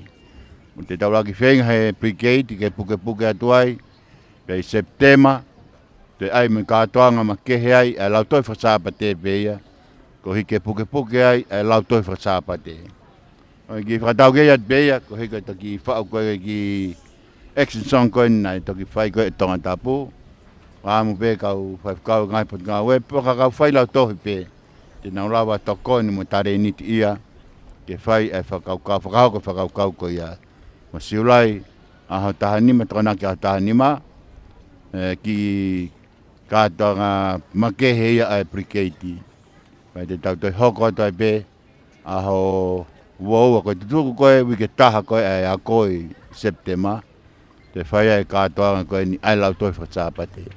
Mo te tau ʻuluaki feinga he Brigade ke pukepuke atu ai, pea ʻi Sepitema, te ʻai mo e kātoanga makehe ai ʻa e Lautohi Fakasāpate pē ia, koeʻuhi ke pukepuke ai ʻa e Lautohi Fakasāpate. ʻOku ou kiʻi fakatau ke ia pē ia, koeʻuhi ko e toki faʻu ko ē kiʻi action song ko eni naʻe toki fai ko ē ʻe Tongatapu. Fakaʻamu pē kau faifekau ngaahi Potungāue, pe ko e kau fai lautohi pē, te nau lava tokoni mo talēniti ia, ke fai e fakakaukau, fakahoko e fakakaukau ko ia. Mo Siulai, ʻaho taha nima, Tokonaki ʻaho taha nima, ʻe, kiʻi kātoanga makehe ia ʻa e Brigade. Pea te tau toe hoko atu ai pē, ʻaho ua ua ko e tutuku ko e uike taha ko e ʻa e ako ʻi Sepitema, te fai ai e kātoanga ko eni ʻa e Lautohi Fakasāpate.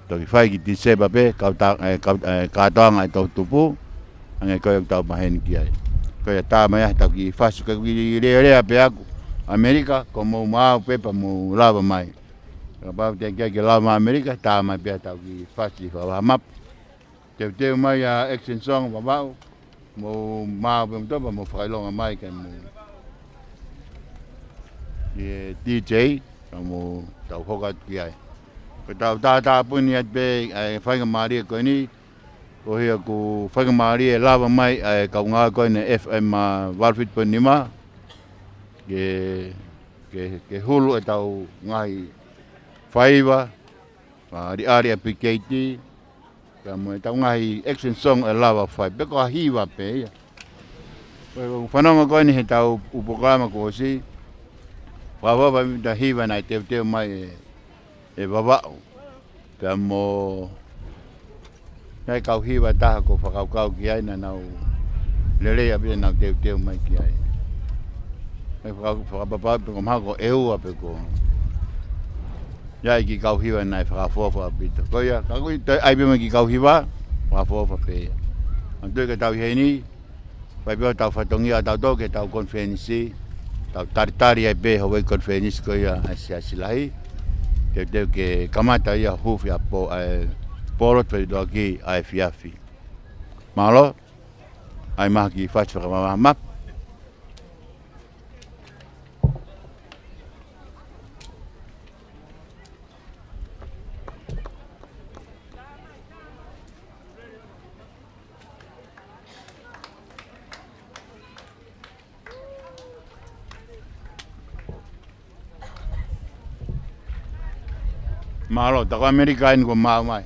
Toki fai ki Tīsema pē, kau ta-, ʻe, kau, ʻe, kātoanga ʻa e toʻutupu, hangē ko ia ʻoku tau maheni ki ai. Ko ia tā mai ʻa e tau kiʻi fasu, ko e kiʻi leʻoleʻo pē ʻaku, ʻAmelika, ko mou maau pē pea mou lava mai. Kapau te ke, ke lava ʻAmelika, tā mai pē ʻetau kiʻi fasi fakamapu. Teuteu mai ʻa Action Song, Vavaʻu. Mou maʻu pē moutolu pea mou fakaʻilonga mai ke mou, ʻi he D J, ka mou tau hoko atu ki ai. Ko ʻetau tātāpuni atu pē ʻa e faingamālie ko eni, koeʻuhi ʻoku faingamālie lava mai ʻa e kaungā ko eni F M ʻa valu fitu poini nima, ke, ke, ke hulu ʻetau ngaahi faiva, ʻa, ʻAliʻali ʻa P K T, pea mo ʻetau ngaahi Action Song ʻe lava fai, pe ko ha hiva pē ia. Ko e fanongo ko eni heʻetau ʻū polokalama kuo ʻosi, fakaʻofoʻofa ʻeta hiva naʻe teuteu mai ʻe, ʻe Vavaʻu. Pea mo, naʻe kau hiva taha ʻoku ou fakakaukau ki ai naʻa nau lelei ʻaupito ʻenau teuteu mai ki ai. Naʻe faka-, fakapapau pe ko mahalo ko e ua pe ko. ʻI ai e kiʻi kau hiva naʻe fakaʻofoʻofa ʻaupito. Ko ia, ka ʻoku ʻi ai, ʻai pē mo e kiʻi kau hiva, fakaʻofoʻofa pē ia. Manatuʻi ka tau ʻi heni, fai pē ʻetau fatongia ʻatautolu ki heʻetau konifelenisi, tau talitali ai pē houʻeiki konifelenisi ko ia ʻa e Siasi Lahi. Teuteu ke kamata ia huufi ʻa e po-, ʻa e polo, pea toki ʻa e efiafi. Mālō, ʻai mai ha kiʻi fasi fakamamafa. Mālō, tā ko ʻAmelika eni kuo maʻu mai.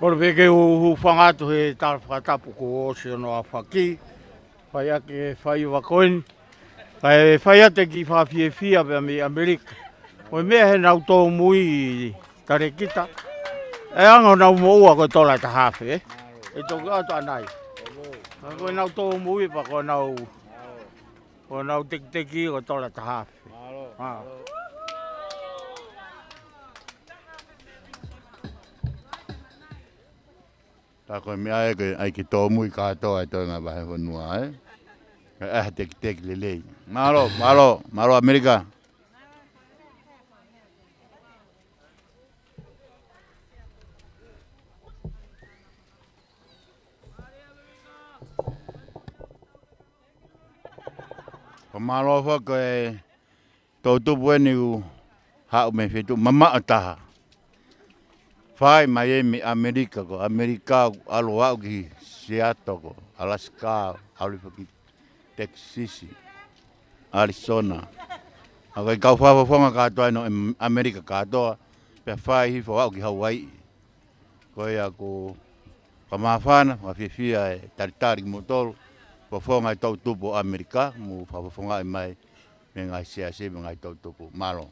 Kole pē ke u hūfanga atu he tala fakatapu kuo ʻosi hono aofaki. Fai ʻaki e faiva ko eni. Kae fai atu e kiʻi fakafiefia pea mei ʻAmelika. Ko e meʻa heʻenau tōmui talēkita. ʻE anga honau moʻua ko e tola ʻe taha afe, ē? ʻE toki ʻoatu ʻanai. Ka ko ʻenau tōmui pea ko ʻenau, ko ʻenau tekiteki ko e tola ʻe taha afe. Mālō. ʻA. Tā ko e meʻa ē ke, ʻai ke tōmui kātoa e toenga vahefonua, ē? ʻAi ha tekiteki lelei. Mālō, mālō, mālō ʻAmelika. Ko e mālō foki ko e toʻutupu eni ʻoku haʻu mei he feituʻu mamaʻo taha. Fai mai ē mei ʻAmelika, ko ʻAmelika ʻalu ʻo aʻu ki Seattle, ko Alaska, ʻalu foki Texas, Arizona. ʻA ko e kau fakafofonga kātoa ʻi he ʻAmelika kātoa, pea fai hifo ʻo aʻu ki Hauaiʻi. Ko ia ʻoku fakamāfana, fakafiefia e talitali kimoutolu, fofonga e toʻutupu ʻo ʻAmelika, mou fakafofongaʻi mai mei he ngaahi siasi, mei he ngaahi toʻutupu. Mālō.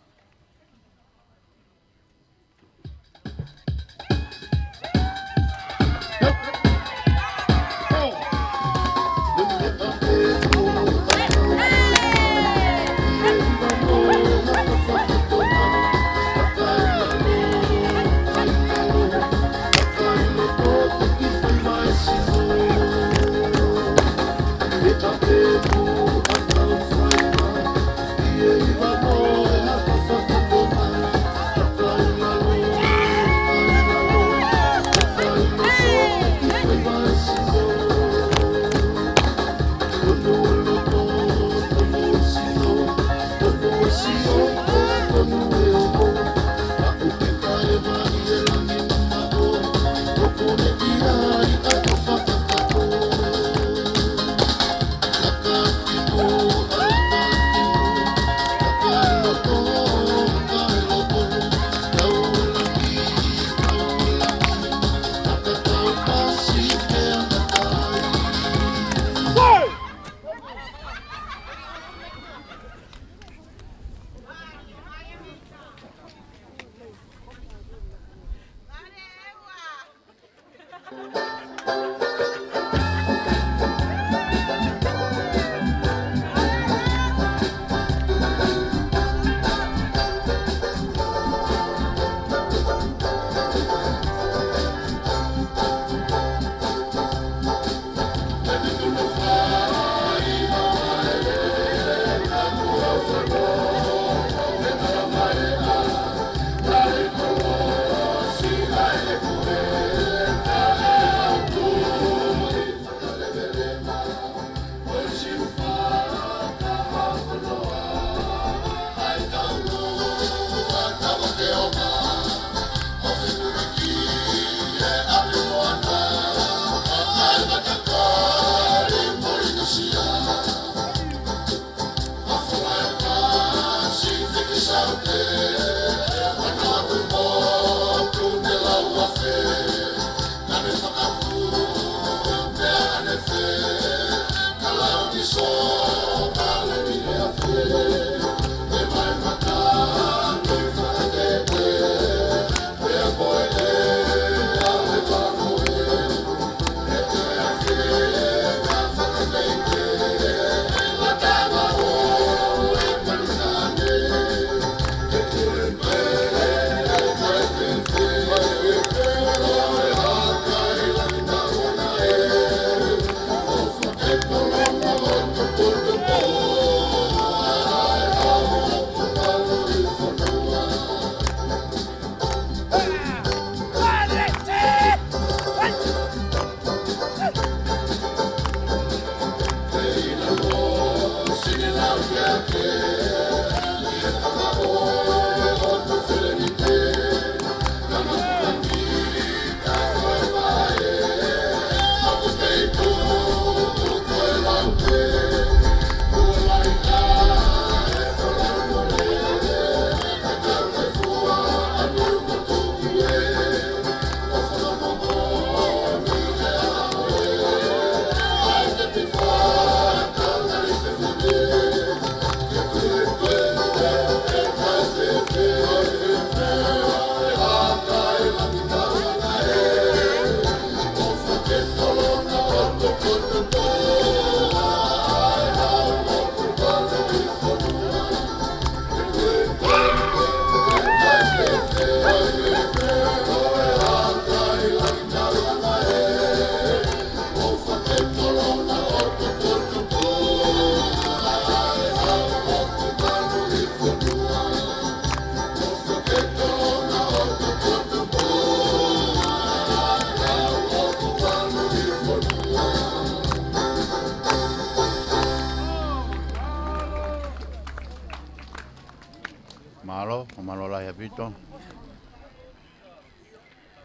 Vito.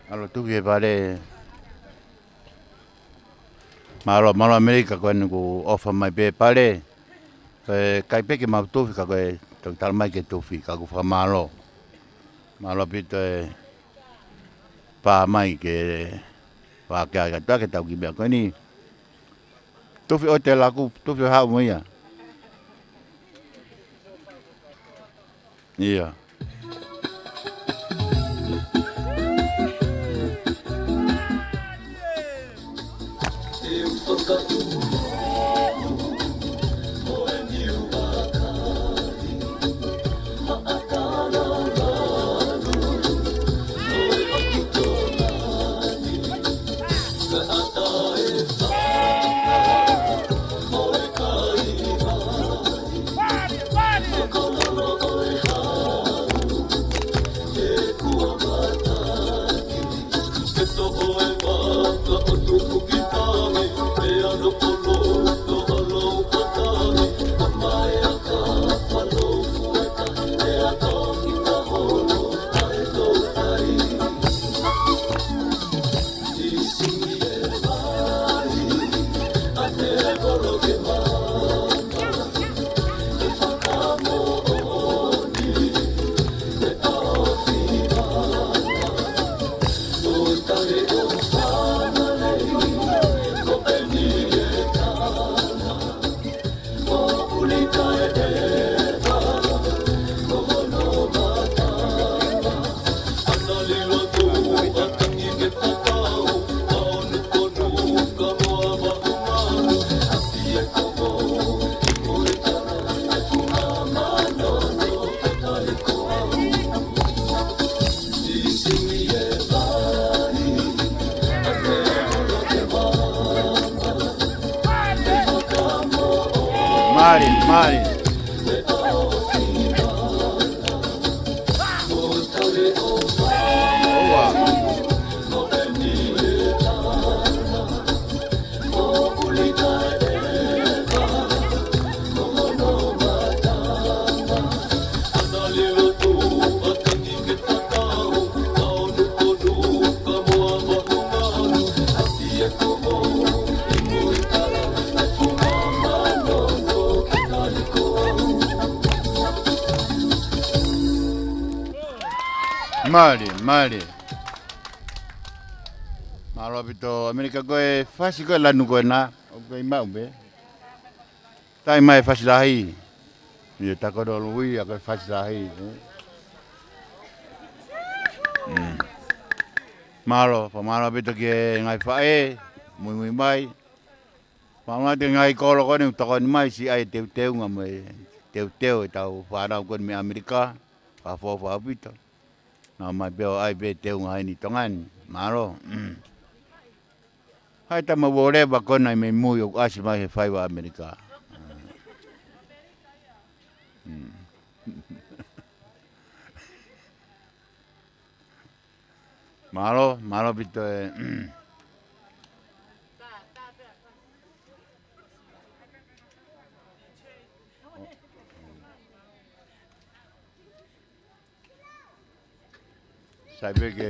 ʻAlu tufi he pale. Mālō, mālō ʻAmelika ko eni kuo ʻofa mai pē pale. Ko e ʻikai pē ke mau tufi ka ko e toki tala mai ke tufi ka ʻoku fakamālō. Mālō ʻaupito e pā mai ke fakaake ʻaki atu ʻa e tau kiʻi meʻa ko eni. Tufi ʻo te laku, tufi ʻo haʻu mo ia. Ia. Mālie, mālie. Mālie, mālie. Mālō ʻaupito ʻAmelika ko e fasi ko e lanu ko ena. ʻOku ʻi maʻu pē. Tai mai fasi lahi. Ia tako no lui a ko e fasi lahi. Mālō, fakamālō ʻaupito ki he ngaahi faʻē, muimui mai. Fakamālō ki he ngaahi kolo ko eni ʻoku tokoni mai siʻi ʻai e teuteunga mo e teuteu e tau fānau ko eni mei ʻAmelika. Fakafoʻou ʻaupito. Nau mai pē ʻo ʻai pē teunga heni Tonga ni. Mālō. Hai tama uoleva ko ena ʻi mei mui ʻoku ʻasi mai he faiva ʻAmelika. Mālō, mālō ʻaupito e. Sai pē ke.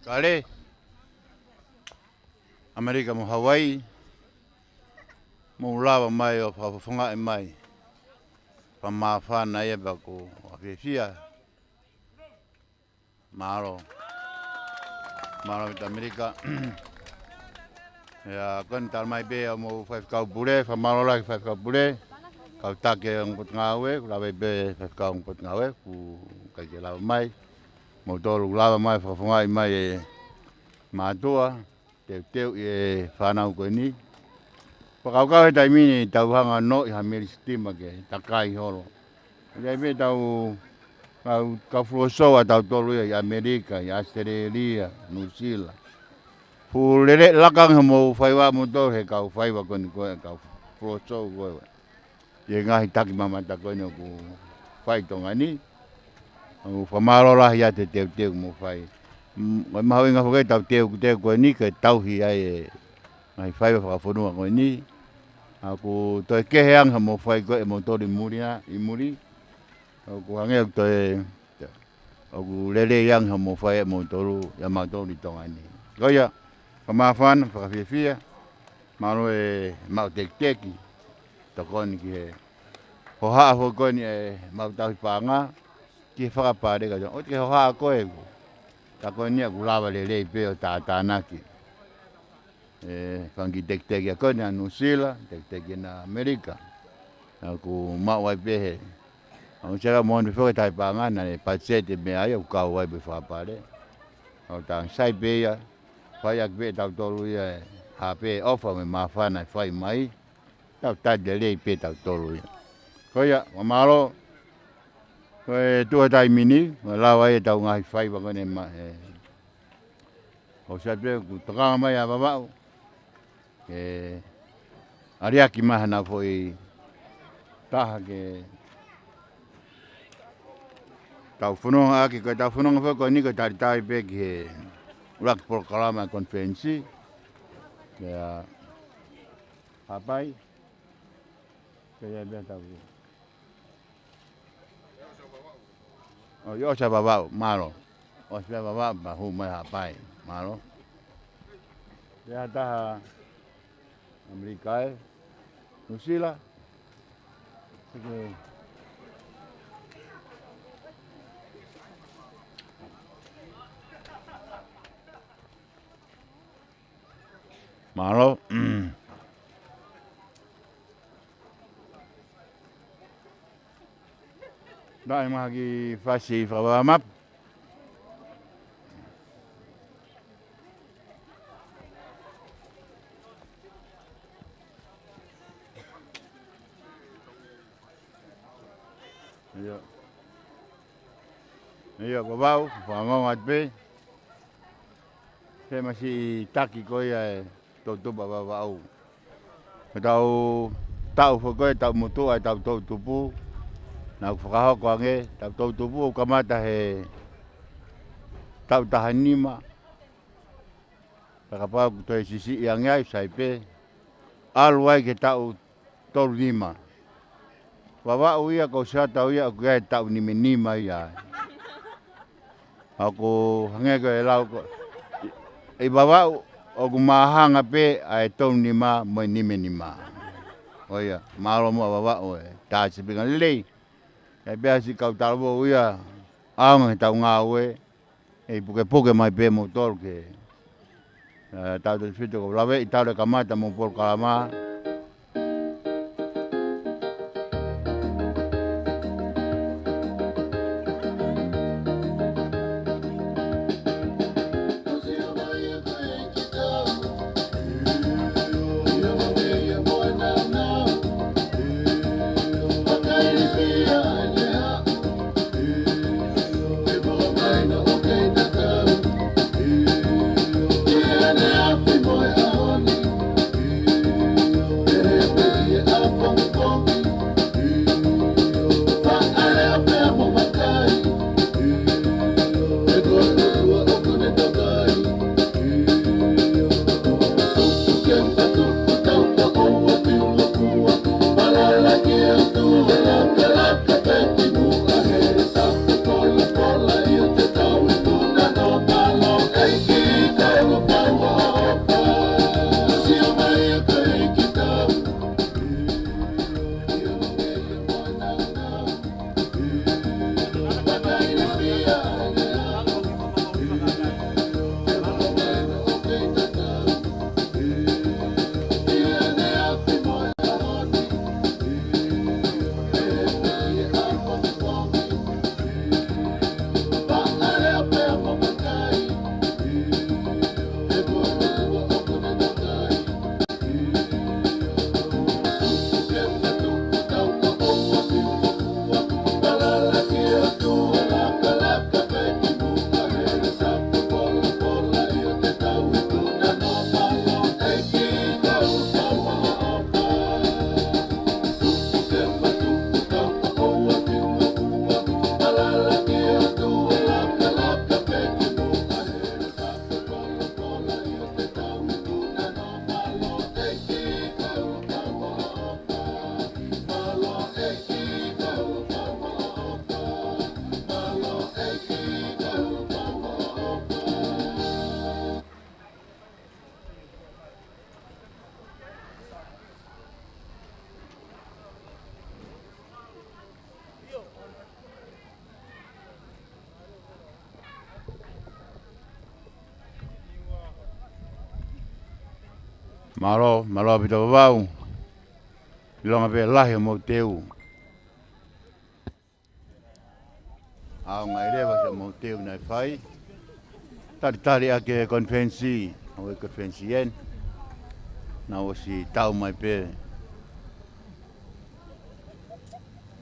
Kale, ʻAmelika mo Hauaiʻi, mou lava mai ʻo fakafofongaʻi mai. Fakamāfana ia pea ʻoku ou fiefia. Mālō. Mālō mita ʻAmelika. ʻIa, ko eni tala mai pē ʻa mou faifekau pule, fakamālō lahi faifekau pule. Kau taki ʻo e potungāue, ʻoku lava pē faifekau ʻo e potungāue, ʻoku ʻikai ke lava mai. Moutolu lava mai, fakafofongaʻi mai e mātuʻa, teuteu ʻi he fānau ko eni. Fakakaukau he taimi ni tau hanga ʻo noʻi ha meli sitima ke takai holo. ʻIkai pē tau, kau, kau floor show ʻa tautolu ia ʻi ʻAmelika, ʻi ʻAositelēlia, Nuʻusila. Fuʻu lele laka ange hoʻomou faiva moutolu he kau faiva ko eni ko e kau floor show ko e. ʻI he ngaahi taki mamata ko eni ʻoku fai ʻi Tonga ni. ʻOku fakamālō lahi atu he teuteu mou fai. Mm, ʻoku mahuʻinga foki ʻetau teuteu ko eni ke tauhi ai e ngaahi faiva fakafonua ko eni. ʻOku toe kehe ange hoʻomou fai ko e moutolu ʻi muli na, ʻi muli. ʻOku hangē ʻoku toe, ʻoku lelei ange hoʻomou fai ʻe moutolu, ʻia mautolu ʻi Tonga ni. Ko ia, fakamāfana, fakafiefia, mālō e maʻu tekiteki, tokoni ki he hohaʻa foki ko eni ʻemau tauhi paʻanga, ki he fakapale ka ʻoku ke hohaʻa koe ʻoku. Ka ko eni ʻoku lava lelei pē ʻo tātānaki. E, fanga kiʻi tekiteki ʻa ko eni ʻa Nuʻusila, tekiteki ʻa ʻAmelika. ʻOku maʻu ai pē he. ʻOku sela moʻoni foki e tauhi paʻanga naʻe patiseti e meʻa ia ʻoku kau ai pē fakapale. ʻOku tau sai pē ia, fai ʻaki pē ʻe tautolu ia e hā pē ʻofa mo e māfana ʻe fai mai. Tau tali lelei pē tautolu ia. Ko ia, fakamālō, ko e tuʻu he taimi ni, mo e lava ia ʻetau ngaahi faiva ko eni ma, e, ʻoku sai pē ʻoku tokanga mai ʻa Vavaʻu. Ke aliaki mai hano foʻi taha ke tau fononga ʻaki, ko e tau fononga foki ko eni ko e talitali pē ki he ʻuluaki polokalama konifelenisi. Pea Haʻapai. Pea ia pea tau. ʻO, ʻio, ʻosi ʻa Vavaʻu, mālō. ʻOsi pē ʻa Vavaʻu, pea hū mai Haʻapai, mālō. Pea taha ʻAmelika ē, Nuʻusila. Oke. Mālō. Naʻe maha ki fasi fakavamapu. ʻIo. ʻIo, ko Vavaʻu, fakaongoongo atu pē. He masi taki ko ia e toʻutupu ʻa Vavaʻu. Ko ʻetau taʻu foki ko e taʻu motuʻa e tau toʻutupu. Naʻa ku fakahoko ange, tau toʻutupu ʻoku kamata he taʻu taha nima. Pea kapau ʻoku toe siʻisiʻi ange ai sai pē. ʻAlu ai ki he taʻu tolu nima. Vavaʻu ia ko Siata ia ʻoku ʻi ai e taʻu nima nima ia. ʻOku hangē ko e lau ko, ʻi, ʻi Vavaʻu ʻoku māhanga pē ʻa e tolu nima mo e nima nima. ʻO ia, mālō muʻa Vavaʻu e tā sipinga lelei. ʻIkai pē ha siʻi kau talavou ia, ʻaonga he tau ngāue, ʻe pukepuke mai pē moutolu ke. ʻA, tau te fito ko lave ʻi tau le kamata mo polokalama. Mālō, mālō ʻaupito Vavaʻu. ʻIlonga pē lahi ʻo mou teu. ʻAonga ʻi leva siʻa mou teu naʻe fai. Talitali ʻaki e konifelenisi, ʻa e konifelenisi eni. Naʻe ʻosi tau mai pē.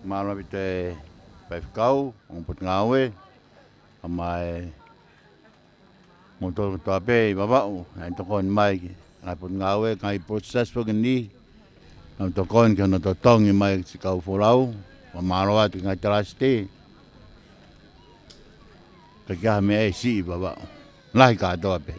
Mālō ʻaupito e faifekau, ongo potungāue, ʻa mai mo toko toa pē ʻi Vavaʻu, naʻe tokoni mai ki he ngaahi potungāue, ngaahi process foki ni, naʻa nau tokoni ki hono totongi mai siʻa kau folau, mo mālō atu ki he ngaahi talasiti, ka kiʻi ha meʻa ʻe siʻi ʻi Vavaʻu. Lahi kātoa pē.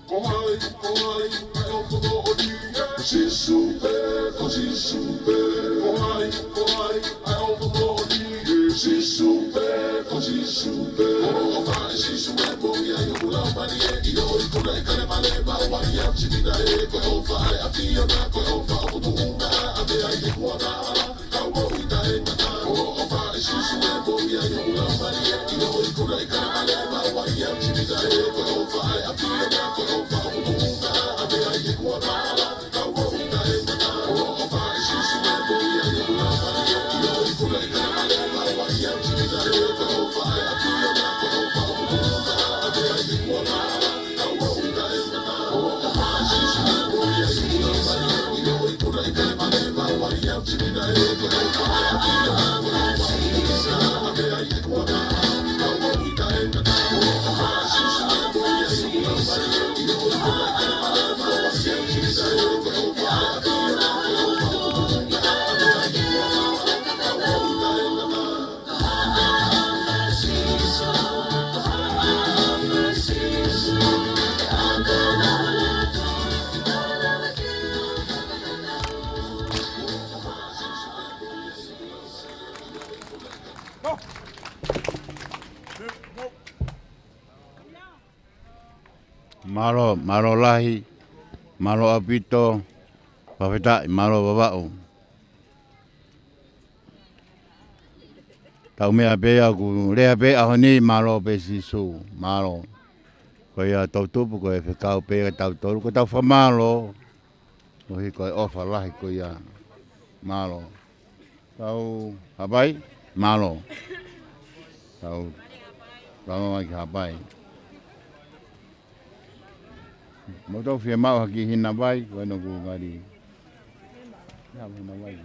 Ko hai, ko hai, ʻa e ʻofa moʻoni, ʻe Sīsū pē, ko Sīsū pē. Ko hai, ko hai, ʻa e ʻofa moʻoni, ʻe Sīsū pē, ko Sīsū pē. ʻOfa ʻa Sīsū ʻe moʻui ai hoku laumālie, ʻio ʻi kona ʻi kale male ma wai a timina ē. Ko e ʻofa ʻa e ʻAfiona, ko e ʻofa ʻoku tuʻunga, ʻave ai he kuonga hala. Mālō, mālō lahi, mālō ʻaupito, fakafetaʻi, mālō Vavaʻu. Tau meʻa pē ʻoku lea pē ʻaho ni, mālō pē Sīsū, mālō. Ko ia tau tupu, ko e fekau pē ka tau tolu, ko tau fakamālō, koeʻuhi ko e ʻofa lahi ko ia, mālō. Tau hapai, mālō. Tau, tau mai ki hapai. Mou tau fiemaʻu ha kiʻi hina vai, ko ena kuo ngali. Ia, hina vai.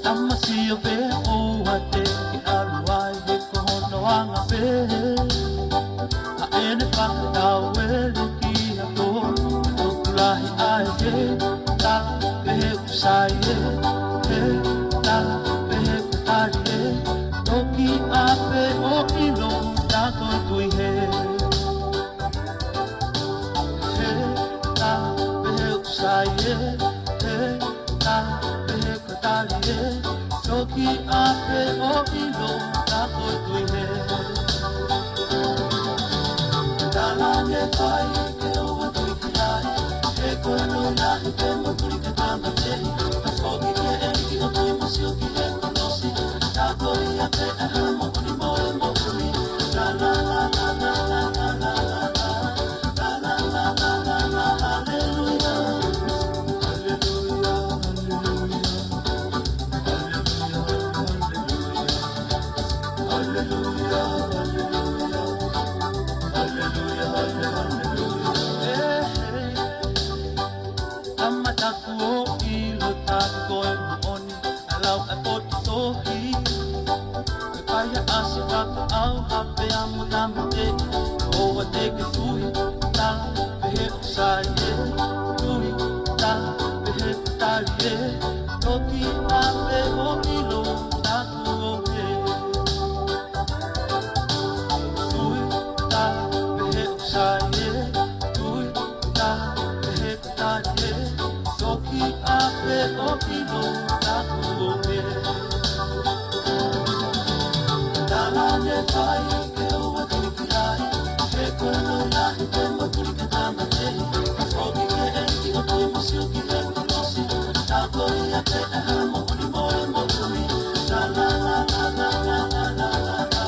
Tamasiʻi ʻo pē ʻoua te ke ʻalu ai he ko hono anga pē. ʻA ʻene fakatauele ki ha toʻo, tokolahi ʻa e tala pehē ʻoku sai ē, he tala pehē ʻoku tali ē, toki ʻā pē ʻo ʻilo, tā ko e tui hē. He tala pehē ʻoku sai ē, he tala pehē ʻoku tali ē, toki ʻā pē ʻo ʻilo, tā ko e tui hē. Tala ne fai ke ʻoua tui ki ai, he ko e loi lahi pē mo tui ke tala tehi, ka foki ke ʻEiki ʻo tui mo sio ki he kolosi, tā ko ia pē ʻa e moʻoni mo e moʻui. La, la, la. Tama taku ʻo ʻilo taku ko e moʻoni, ʻa e lau ʻa e potu tohi. Ke paia ʻasi fakaʻauha pea mo tāmateʻi, ʻoua te ke tui, tala pehē ʻoku sai ē, tui, tala pehē ʻoku tali ē, toki ʻā pē ʻo ʻilo, taku ʻoku hē. Tui, tala pehē ʻoku sai ē, tui, tala pehē ʻoku tali ē, toki ʻā pē ʻo ʻilo, taku ʻoku hē. Tala ne fai ke ʻoua tui ki ai, he ko e loi lahi pē mo tui ke tāmateʻi, ka foki ke ʻEiki ʻo tui mo sio ki he kolosi, tā ko ia pē ʻa e moʻoni mo e moʻui. La, la, la.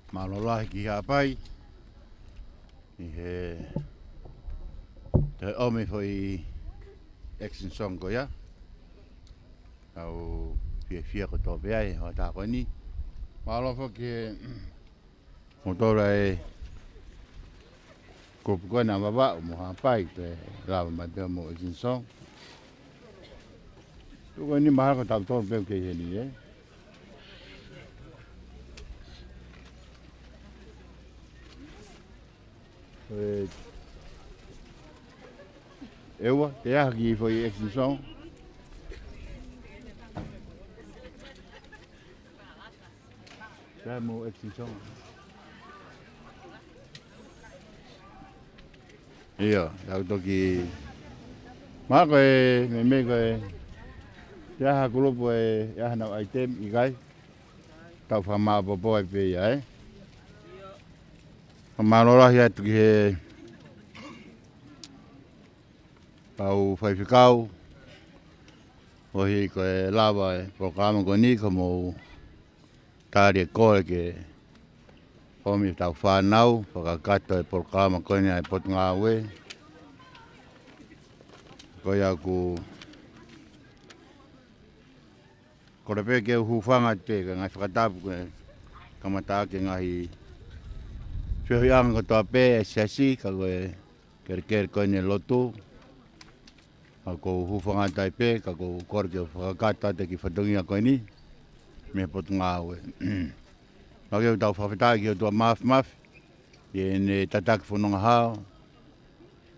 Mālō lahi ki Haʻapai ʻi he toe ʻomi foʻi action song ko ia. Tau fiefia kotoa pē ai he hoʻatā ko eni. Mālō foki he motola e kupu ko ena Vavaʻu mo Haʻapai pea lava mai pē mo action song. Tuku eni mahalo ko tautolu pē ʻoku kei heni, ē? Ko e ʻEua, te aha ki foʻi action song. Te aha mo action song. ʻIo, tau toki. Mahalo ko e, meimei ko e, te aha kulupu e, ʻe aha nau item, ʻikai. Tau fakamāʻopoʻopo ai pē ia, ē. Fakamālō lahi atu ki he kau faifekau, koeʻuhi ko e lava e polokalama ko eni, ko hoʻomou tali e kole ke ʻomi hotau fānau, fakakakato e polokalama ko eni ʻa e Potungāue. Ko ia ʻoku kole pē ke u hūfanga atu pē ki he ngaahi fakatapu ko e kamataʻaki e ngaahi feohiʻanga kotoa pē ʻa e siasi, ka ko e kelekele ko eni e lotu. Ka ʻoku ou hūfanga atu ai pē, ka ʻoku ou kole ke u fakakakato atu e kiʻi fatongia ko eni mei he Potungāue. Ka ke u tau fakafetaʻi ki he ʻOtua Māfimafi ʻi heʻene tataki fononga hao,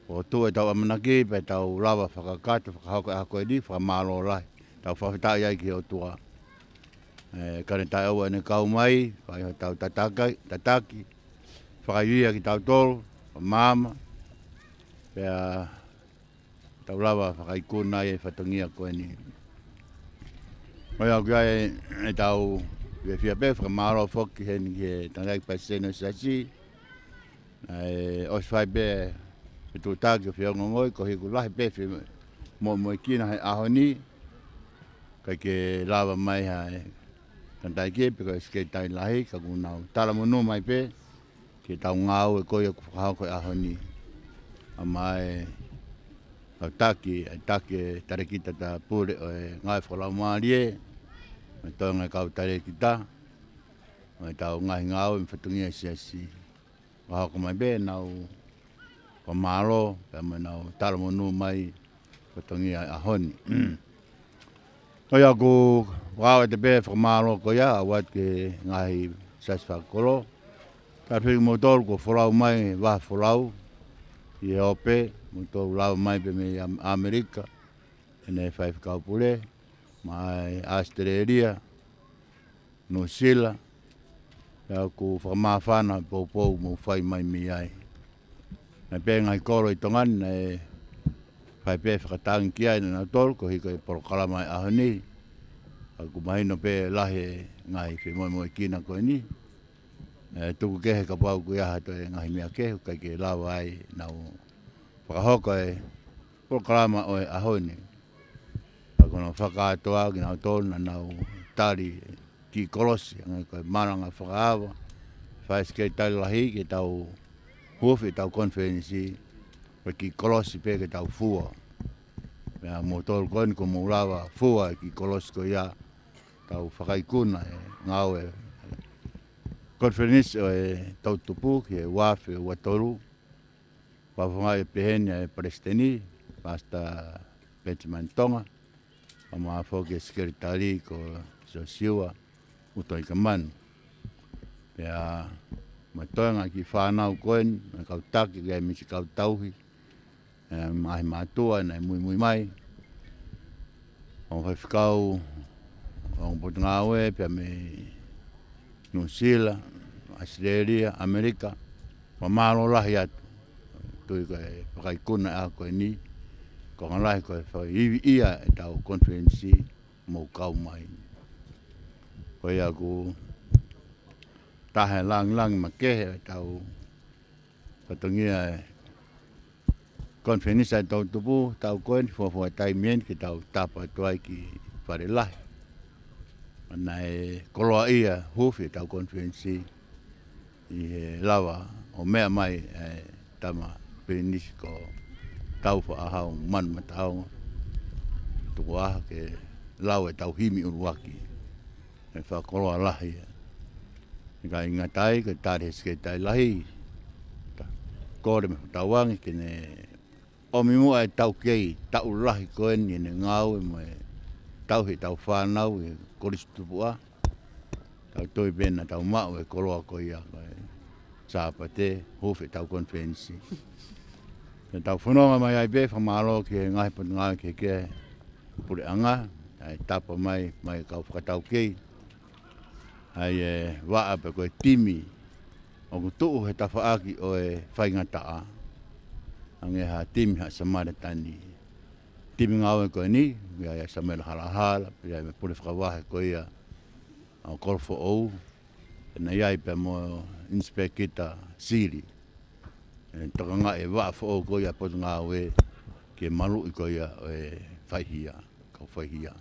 ʻo tuʻu ʻetau ʻamanaki pea tau lava fakakakato, fakahoko e ʻaho ko eni, fakamālō lahi. Tau fakafetaʻi ai ki he ʻOtua. ʻE, ka ne taʻeʻoua ʻene kau mai, fai hotau tataki, tataki, fakaivia kitautolu, fakamaama, pea tau lava fakaikuna ai e fatongia ko eni. Ko ia ʻoku ʻi ai ʻetau fiefia pē, fakamālō foki heni ki he tangataʻeiki palesiteni ʻo e siasi, naʻe ʻosi fai pē e fetuʻutaki ʻo e feongoongoi, koeʻuhi ʻoku lahi pē e femoʻumoʻuikina he ʻaho ni, kae kei lava mai ha tangataʻeiki pe ko e sekelitali lahi, ka ʻoku nau talamonū mai pē ki heʻetau ngāue ko ia ʻoku fakahoko he ʻaho ni. ʻA mai kau taki, ʻa e taki e talēkita tā pule ʻo e ngāue fakalaumālie, mo e toenga e kau talēkita, mo ʻetau ngaahi ngāue mo e fatongia ʻa e siasi. Fakahoko mai pē ʻenau fakamālō, pea mo ʻenau talamonū mai, fatongia e ʻaho ni. Ko ia ʻoku ou ʻoatu pē fakamālō ko ia, ʻoatu ki he ngaahi siasi fakakolo. Tāpuekina kimoutolu kuo folau mai, vaha folau, ʻi he ope, moutolu lava mai pē mei Am-, ʻAmelika, ʻene faifekau pule, mai ʻAositelēlia, Nuʻusila, pea ʻoku fakamāfana poupou mou fai mai mei ai. Naʻe pē ngaahi kolo ʻi Tonga ni, naʻe fai pē fakatangi ki ai nautolu, koeʻuhi ko e polokalama e ʻaho ni. Ka ʻoku mahino pē lahi e ngaahi femoemoekina ko eni. ʻE tuku kehe kapau ʻoku ʻi ai ha toe ngaahi meʻa kehe ʻoku ʻikai ke lava ai ʻenau fakahoko e polokalama ʻo e ʻaho ni. Ka ko hono fakakātoa kinautolu naʻa nau tali e kiʻi kolosi, hangē ko e malanga fakaava, fai e Sekelitali Lahi ke tau huufi ʻetau konifelenisi, ko e kiʻi kolosi pē ke tau fua. Pea mo kimoutolu ko eni ʻoku mou lava fua e kiʻi kolosi ko ia, tau fakaikuna e ngāue e konifelenisi ʻo e toʻutupu ki he ua afe ua tolu. Fakafofongaʻi pehē ni ʻe he Palesiteni, Pastor Benjamin Tonga, pea mo e foki e Sekelitali ko Siosiua ʻUtoikamanu. Pea mo e toenga e kiʻi fānau ko eni, mo e kau taki, ʻa e misi kau tauhi, ʻa e ngaahi mātuʻa naʻe muimui mai, ʻa e faifekau ʻo e Potungāue pea mei Nuʻusila, ʻAositelēlia, ʻAmelika, fakamālō lahi atu. Tui ko e fakaikuna e ʻaho ko eni, ko e konga lahi ko e fakaiviʻia ʻetau konifelenisi mou kau mai. Ko ia ʻoku taha e lāngilangi makehe ʻetau fatongia e konifelenisi ʻa e toʻutupu, taʻu ko eni, fuofua taimi eni ke tau tapa atu ai ki Fale Lahi. Naʻe koloaʻia huufi ʻetau konifelenisi ʻi he lava ʻo meʻa mai e tama pilinisi ko Taufaʻāhau Manumataongo, tuku ā ke lau ʻetau himi ʻuluaki. ʻE fakakoloa lahi ia. ʻIkai ngata ai, ko e tali ʻe he Sekelitali Lahi, ta-, kole mei he Tauange ke ne ʻomi muʻa e taukei taʻu lahi ko eni ʻene ngāue mo e tauhi ʻetau fānau ʻi he Kolisi Tupuʻa. Tau tui pē naʻa tau maʻu e koloa ko ia ko e Sāpate, huufi ʻetau konifelenisi. Pea tau fononga mai ai pē, fakamālō ki he ngaahi potungāue kehekehe ʻo e puleʻanga, ʻa e tapa mai, mai e kau fakataukei, ʻa e vaʻa pe ko e timi ʻoku tuʻu he tafaʻaki ʻo e faingataʻa, hangē ha timi ha Samaletani. Timi ngāue ko eni, ʻi ai ʻa Samuela Halahala, pea ʻi ai mo e pule fakavahe ko ia ʻo Kolofoʻou, pea naʻe ʻi ai pea mo Inispēkita Sili. ʻE tokangaʻi e vaʻa foʻou ko ia ʻa e Potungāue ki he maluʻi ko ia ʻo e faihia, kau faihia.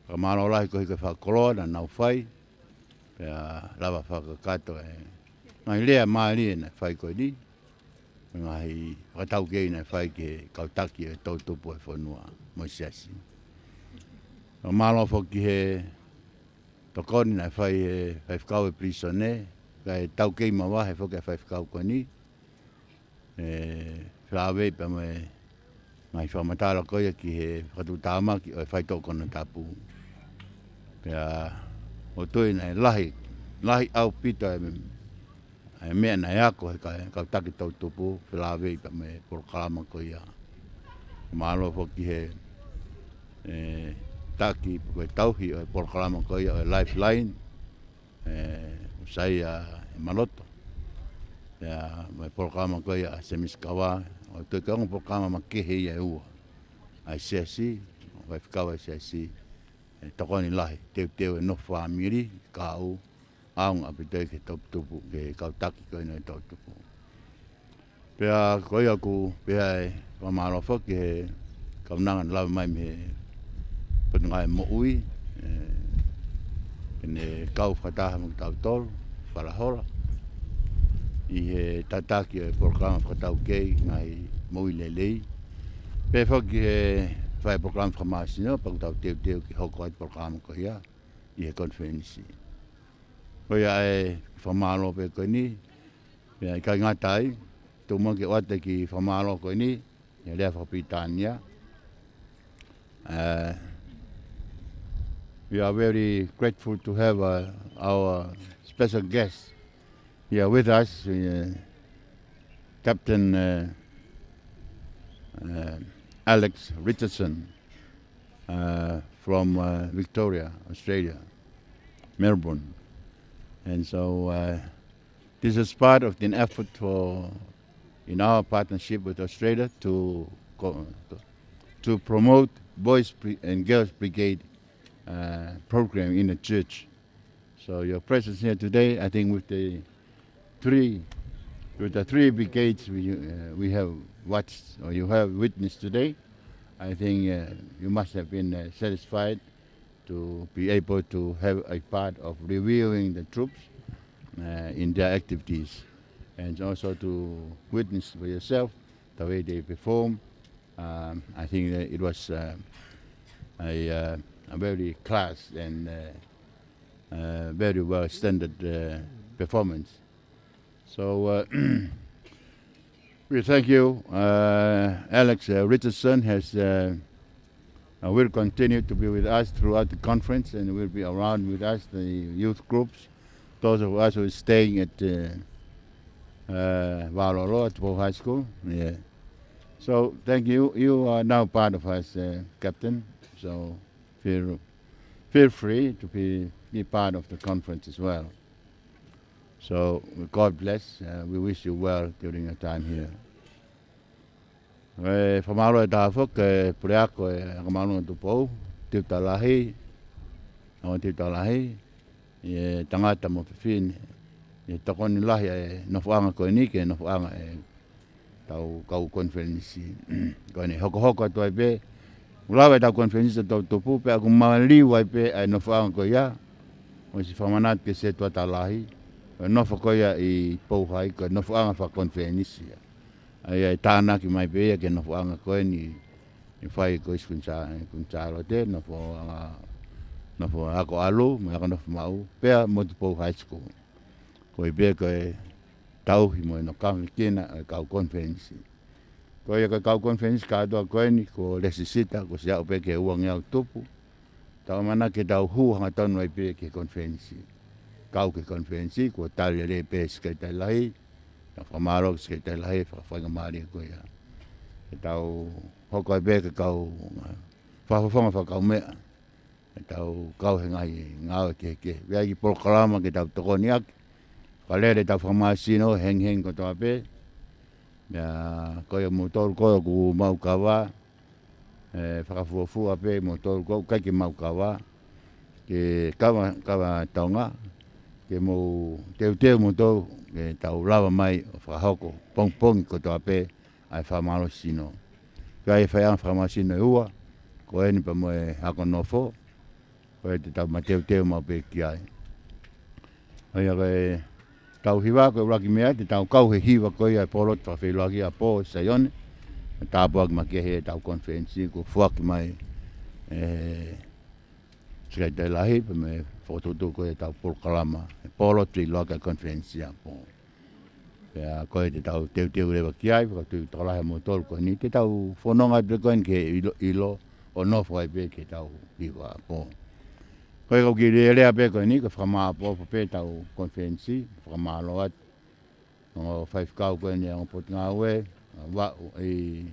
Fakamālō lahi koeʻuhi ko e fakakoloa naʻa nau fai, pea lava fakakakato e ngaahi lea mālie naʻe fai ko eni, ngaahi fakataukei naʻe fai ki he kau taki ʻo e toʻutupu ʻo e fonua mo e siasi. Fakamālō foki ki he tokoni naʻe fai ʻe he faifekau ʻo e pilīsone, kae taukei mavahe foki ʻa e faifekau ko eni, ʻe felāveʻi pea mo e ngaahi fakamatala ko ia ki he fakatuʻutāmaki ʻo e faitoʻo konatapu. Pea ʻoku ou tui naʻe lahi, lahi ʻaupito e, e meʻa naʻe ako ʻe he ka-, kau taki toʻutupu, felāveʻi pea mo e polokalama ko ia. Mālō foki ki he, ʻe, taki pe ko e tauhi ʻo e polokalama ko ia ʻo e Lifeline, ʻe, ʻUsaia ʻe Maloto. Pea mo e polokalama ko ia ʻa Semisi Kava, ʻoku ou tui ko e ongo polokalama makehe ia ʻe ua. ʻA e siasi, ʻo e faifekau ʻa e siasi, ʻe tokoni lahi, teuteu e nofo fāmili, kae ʻaonga ʻaupito ki he toʻutupu, ki he kau taki ko eni ʻo e toʻutupu. Pea ko ia ʻoku pehē ai, fakamālō foki ki he kaunanga naʻe lava mai mei he Potungāue Moʻui, ʻe, ke ne kau fakataha mo kitautolu, Falahola, ʻi he tataki e polokalama fakataukei ngaahi moʻui lelei. Pehē foki ki he fai polokalama fakamāsino, pea ʻoku tau teuteu ke hoko atu e polokalama ko ia ʻi he konifelenisi. Ko ia e fakamālō pē ko eni, pea ʻikai ngata ai, tuku muʻa ke ʻoatu e kiʻi fakamālō ko eni, ʻi he lea fakapilitānia. Uh, we are very grateful to have, uh, our special guest here with us, uh, Captain, uh, uh, Alex Richardson, uh, from, uh, Victoria, Australia, Melbourne. And so, uh, this is part of an effort for, in our partnership with Australia to co-, to promote Boys Bri-, and Girls Brigade, uh, program in the church. So your presence here today, I think with the three, with the three brigades we, uh, we have watched or you have witnessed today, I think, uh, you must have been, uh, satisfied to be able to have a part of reviewing the troops, uh, in their activities, and also to witness for yourself the way they perform. Um, I think that it was, uh, a, uh, a very class and, uh, uh, very well standard, uh, performance. So, uh, we thank you. Uh, Alex, uh, Richardson has, uh, uh, will continue to be with us throughout the conference and will be around with us, the youth groups, those of us who are staying at, uh, uh, Vaololo at Pou High School. Yeah. So thank you. You are now part of us, uh, Captain. So feel, feel free to be, be part of the conference as well. So God bless. Uh, we wish you well during your time here. ʻE fakamālō ʻe taha foki ki he puleako ʻo e Ako Māʻolunga Tupou, Tiuta Lahi, ʻa Tiuta Lahi, ʻi he tangata mo fefine, ʻi he tokoni lahi ʻa e nofoʻanga ko eni ki he nofoʻanga ʻetau kau konifelenisi. Ko eni hokohoko atu ai pē, ʻoku lava ʻetau konifelenisi ʻo toʻutupu, pea ʻoku maliu ai pē ʻa e nofoʻanga ko ia, ʻosi fakamanatu ki he setuata lahi, ʻo e nofo ko ia ʻi Pou High, ko e nofoʻanga fakakonifelenisi ia. ʻA ia ʻe tānaki mai pē ia ki he nofoʻanga ko eni, ʻe fai ko ʻIsi Kuini Sā-, Kuini Sālote, nofoʻanga, nofo ako ʻalu, mo e ako nofo maʻu, pea mo Tupou High School. Ko ia pē ko e tauhi mo e nokanga kina ʻo e kau konifelenisi. Ko ia ko e kau konifelenisi kātoa ko eni, kuo lēsisita, kuo ʻosi aʻu pē ki he uangeau tupu. Tau ʻamanaki ke tau hū hangatonu ai pē ki he konifelenisi. Kau ki he konifelenisi, kuo tali lelei pē ʻe he Sekelitali Lahi, tau fakamālō ki he Sekelitali Lahi, fakafaingamālie ko ia. Ke tau hoko ai pē ko e kau, uh, fakafofonga fakakaumeʻa. Ke tau kau he ngaahi ngāue kehekehe. ʻOku ʻi ai e kiʻi polokalama ke tau tokoni ʻaki. Fakalele ʻetau fakamālohisino hengihengi kotoa pē. Pea ko ia moutolu ko ē ʻoku maʻu kava, ʻe fakafuofua pē moutolu ko ē ʻoku ʻikai ke maʻu kava, ke kava, kava Tonga, ke mou teuteu moutolu ke tau lava mai ʻo fakahoko pongipongi kotoa pē ʻa e fakamālohisino. Ko e faiʻanga fakamālohisino ʻe ua, ko eni pea mo e ako nofo, ko ia te tau mateuteu maʻu pē ki ai. ʻA ia ko ʻetau hiva ko e ʻuluaki meʻa, te tau kau he hiva ko ia ʻo e pōlotu fakafeʻiloaki ʻa Pō Saione, ʻo tāpuaki makehe ʻetau konifelenisi kuo foaki mai ʻe he Sekelitali Lahi, pea mo e fokotuʻutuʻu ko ia ʻetau polokalama, ʻe pōlotu ʻiloa ki he konifelenisi ʻa Pō. Pea ko ia te tau teuteu leva ki ai, fakatui tokolahi ʻa moutolu ko eni, te tau fononga ai pē ko eni ke ʻilo, ʻilo, ʻo nofo ai pē ke tau hiva ʻa Pō. Ko ia kau kiʻi lea pē ko eni, ko e fakamāʻopoʻopo pē ʻetau konifelenisi, fakamālō atu. Ongo faifekau ko eni, ongo potungāue, ʻa Vaʻu ʻi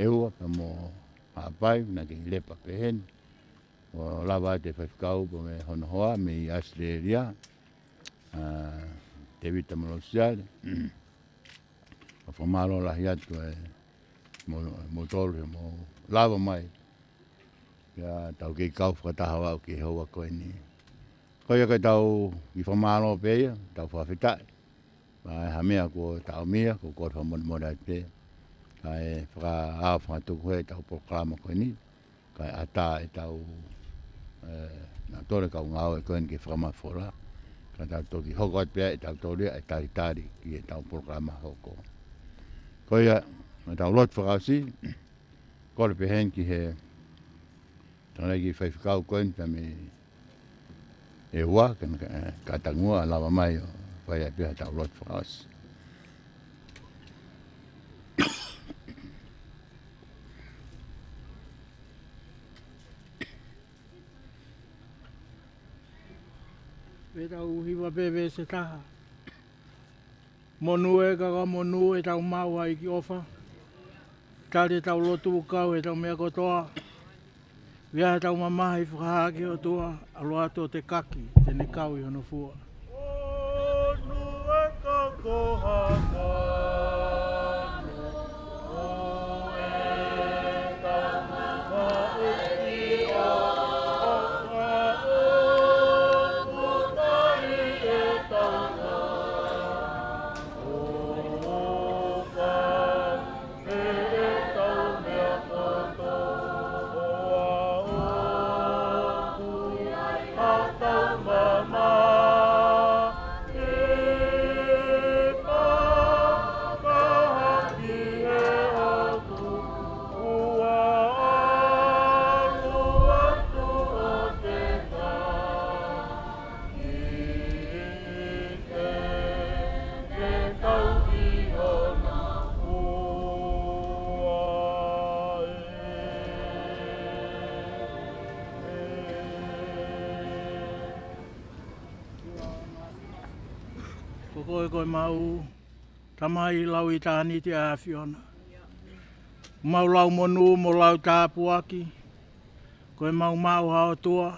ʻEua, pea mo Haʻapai, naʻa ke lepa pehē ni. ʻO lava atu e faifekau pea mo hono hoa mei ʻAositelēlia, ʻa Tēvita Molosiale. ʻOku fakamālō lahi atu ʻa mo, moutolu he mou lava mai. Pea tau kei kau fakataha ʻo aʻu ki he houa ko eni. Ko ia ko ʻetau kiʻi fakamālō pē ia, tau fakafetaʻi. Pea ʻi ai ha meʻa kuo taʻomia, ko e kole fakamolemole atu pē. Kae fakaʻā fakatuku hē ʻetau polokalama ko eni. Kae ʻatā ʻetau, ē, naʻa tole kau ngāue ko eni ke fakamafola. Ka tau toki hoko atu pē ʻetau tōlia ʻe talitali ki heʻetau polokalama hoko. Ko ia, ʻetau lotu fakaʻosi, kole pehē ni ki he tangataʻeiki faifekau ko eni pea mei ʻEua, ka, ka, ka tangua, lava mai ʻo fai ai pē ʻetau lotu fakaʻosi. Pea tau hiva pē veesi ʻe taha. Monū ʻe kaka monū ʻetau maʻu ʻa e ʻEiki ʻofa. Tali ʻetau lotu kau ʻi heʻetau meʻa kotoa. Viaha ʻetau mamahi fakahā ki he ʻOtua, ʻalu atu ʻo tekaki, te ne kau ʻi hono fua. Ko koe ko ʻemau Tamai lauitāniti ʻa e ʻAfiona. Mau lau monū mo lau tāpuaki, ko ʻemau maʻu ha ʻOtua,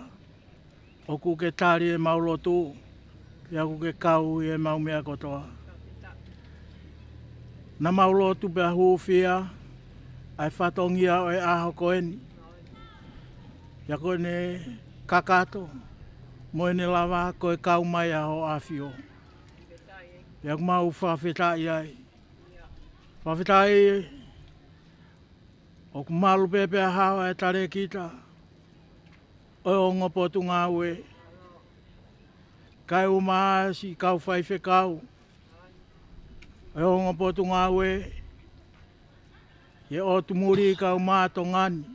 ʻoku ke tali ʻemau lotu, pea ʻoku ke kau ʻi heʻemau meʻa kotoa. Naʻa mau lotu pea hūfia ʻa e fatongia ʻo e ʻaho ko eni, pea ko ʻene kakato, mo ʻene lava ko e kau mai ʻa Hoʻo ʻAfio. Pea ʻoku mau fakafetaʻi ai. Fakafetaʻi ʻoku malu pē pea hao ʻa e talēkita ʻo e ongo potungāue, kae ʻumaʻā siʻi kau faifekau ʻo e ongo potungāue, ʻi he ʻotu muli kae ʻumaʻā Tonga ni,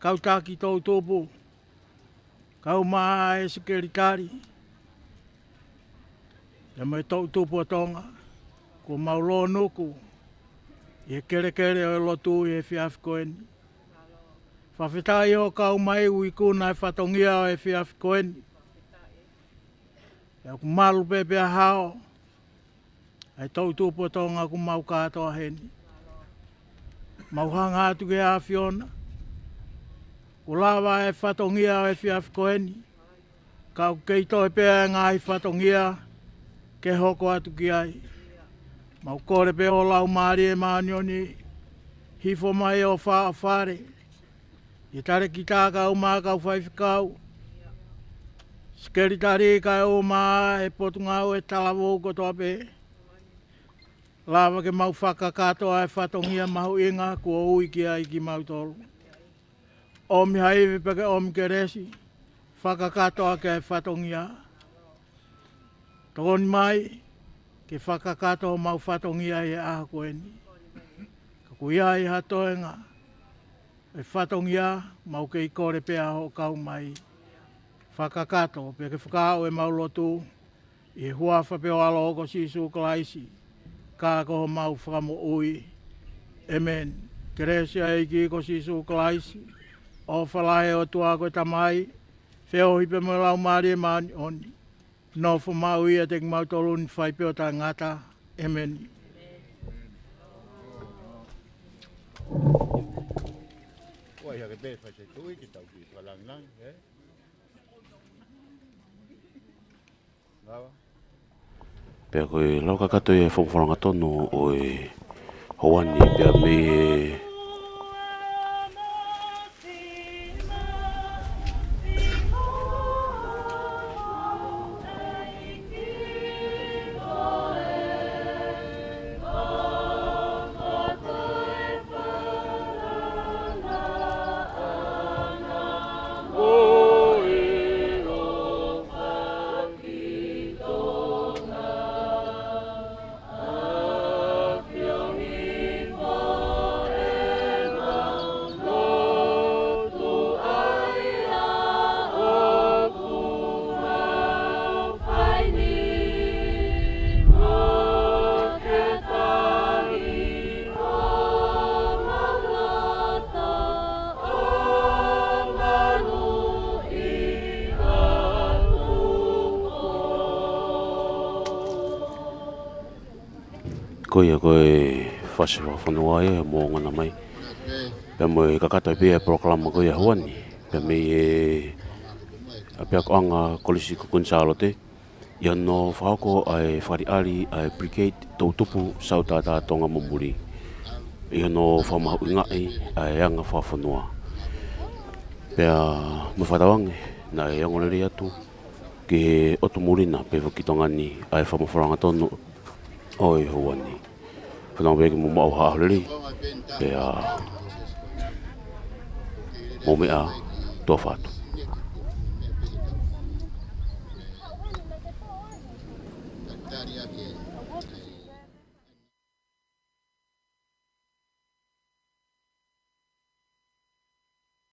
kau taki toʻutupu, kae ʻumaʻā e sekelitali, pea mo e toʻutupu ʻo Tonga, kuo mau lōnuku ʻi he kelekele ʻo e lotu ʻi he efiafi ko eni. Fakafetaʻi ʻoku kau mai ʻo ikuna e fatongia ʻo e efiafi ko eni. Pea ʻoku malu pē pea hao ʻa e toʻutupu ʻo Tonga ʻoku mau kātoa heni. Mau hanga atu ki he ʻAfiona, kuo lava e fatongia ʻo e efiafi ko eni, ka ʻoku kei toe pē ʻa e ngaahi fatongia ke hoko atu ki ai. Mau kole pē ho Laumālie Māʻoniʻoni, hifo mai ʻo fāʻofale ʻi he talēkita kae ʻumaʻā kau faifekau, sekelitali kae ʻumaʻā e potungāue talavou kotoa pē. Lava ke mau fakakakato ʻa e fatongia mahuʻinga kuo ui ki ai kimautolu. ʻOmi ha ivi pea ke ʻomi kelesi, fakakakato ʻaki ʻa e fatongia. Tokoni mai ke fakakakato homau fatongia ʻi he ʻaho ko eni. Ka ʻoku ʻi ai ha toenga ʻo e fatongia, mau kei kole pē ʻa hoʻo kau mai. Fakakakato pea ke fakaaʻu ʻemau lotu ʻi he huafa pē ʻo ho ʻAlo ko Sīsū Kalaisi, ka ko homau Fakamoʻui. ʻĒmeni. Kelesi ʻa e ʻEiki ko Sīsū Kalaisi, ʻofa lahi ʻa e ʻOtua ko e Tamai, feohi pea mo e Laumālie Māʻoniʻoni, nofo maʻu ʻiate kimautolu ni ʻo fai pē ʻo taʻengata. ʻĒmeni. Ua ia ke pē fai se tui ke tau ki falangilangi, ē? Pea ko e lau kakato ia e fakafofonga tonu ʻo e houa ni pea mei he Ko ia ko e fasi fakafonua ia ʻoku ongona mai. Pea mo e kakato pē ia e polokalama ko ia houa ni, pea mei he ʻapiakoʻanga Kolisi ko Kuini Sālote, ʻi hono fakahoko ʻa e fakaʻaliʻali ʻa e Brigade Toʻutupu Sautata Tonga mo Muli, ʻi hono fakamahuʻingaʻi ʻa e anga fakafonua. Pea mo e fakatauange naʻe ongo lelei atu ki he ʻotu muli na pea foki ki Tonga ni ʻa e fakafofonga tonu ʻo e houa ni. Fanongo pē ke mou maʻu ha ʻaho lelei, pea mou meʻa, tuʻa ʻofa atu.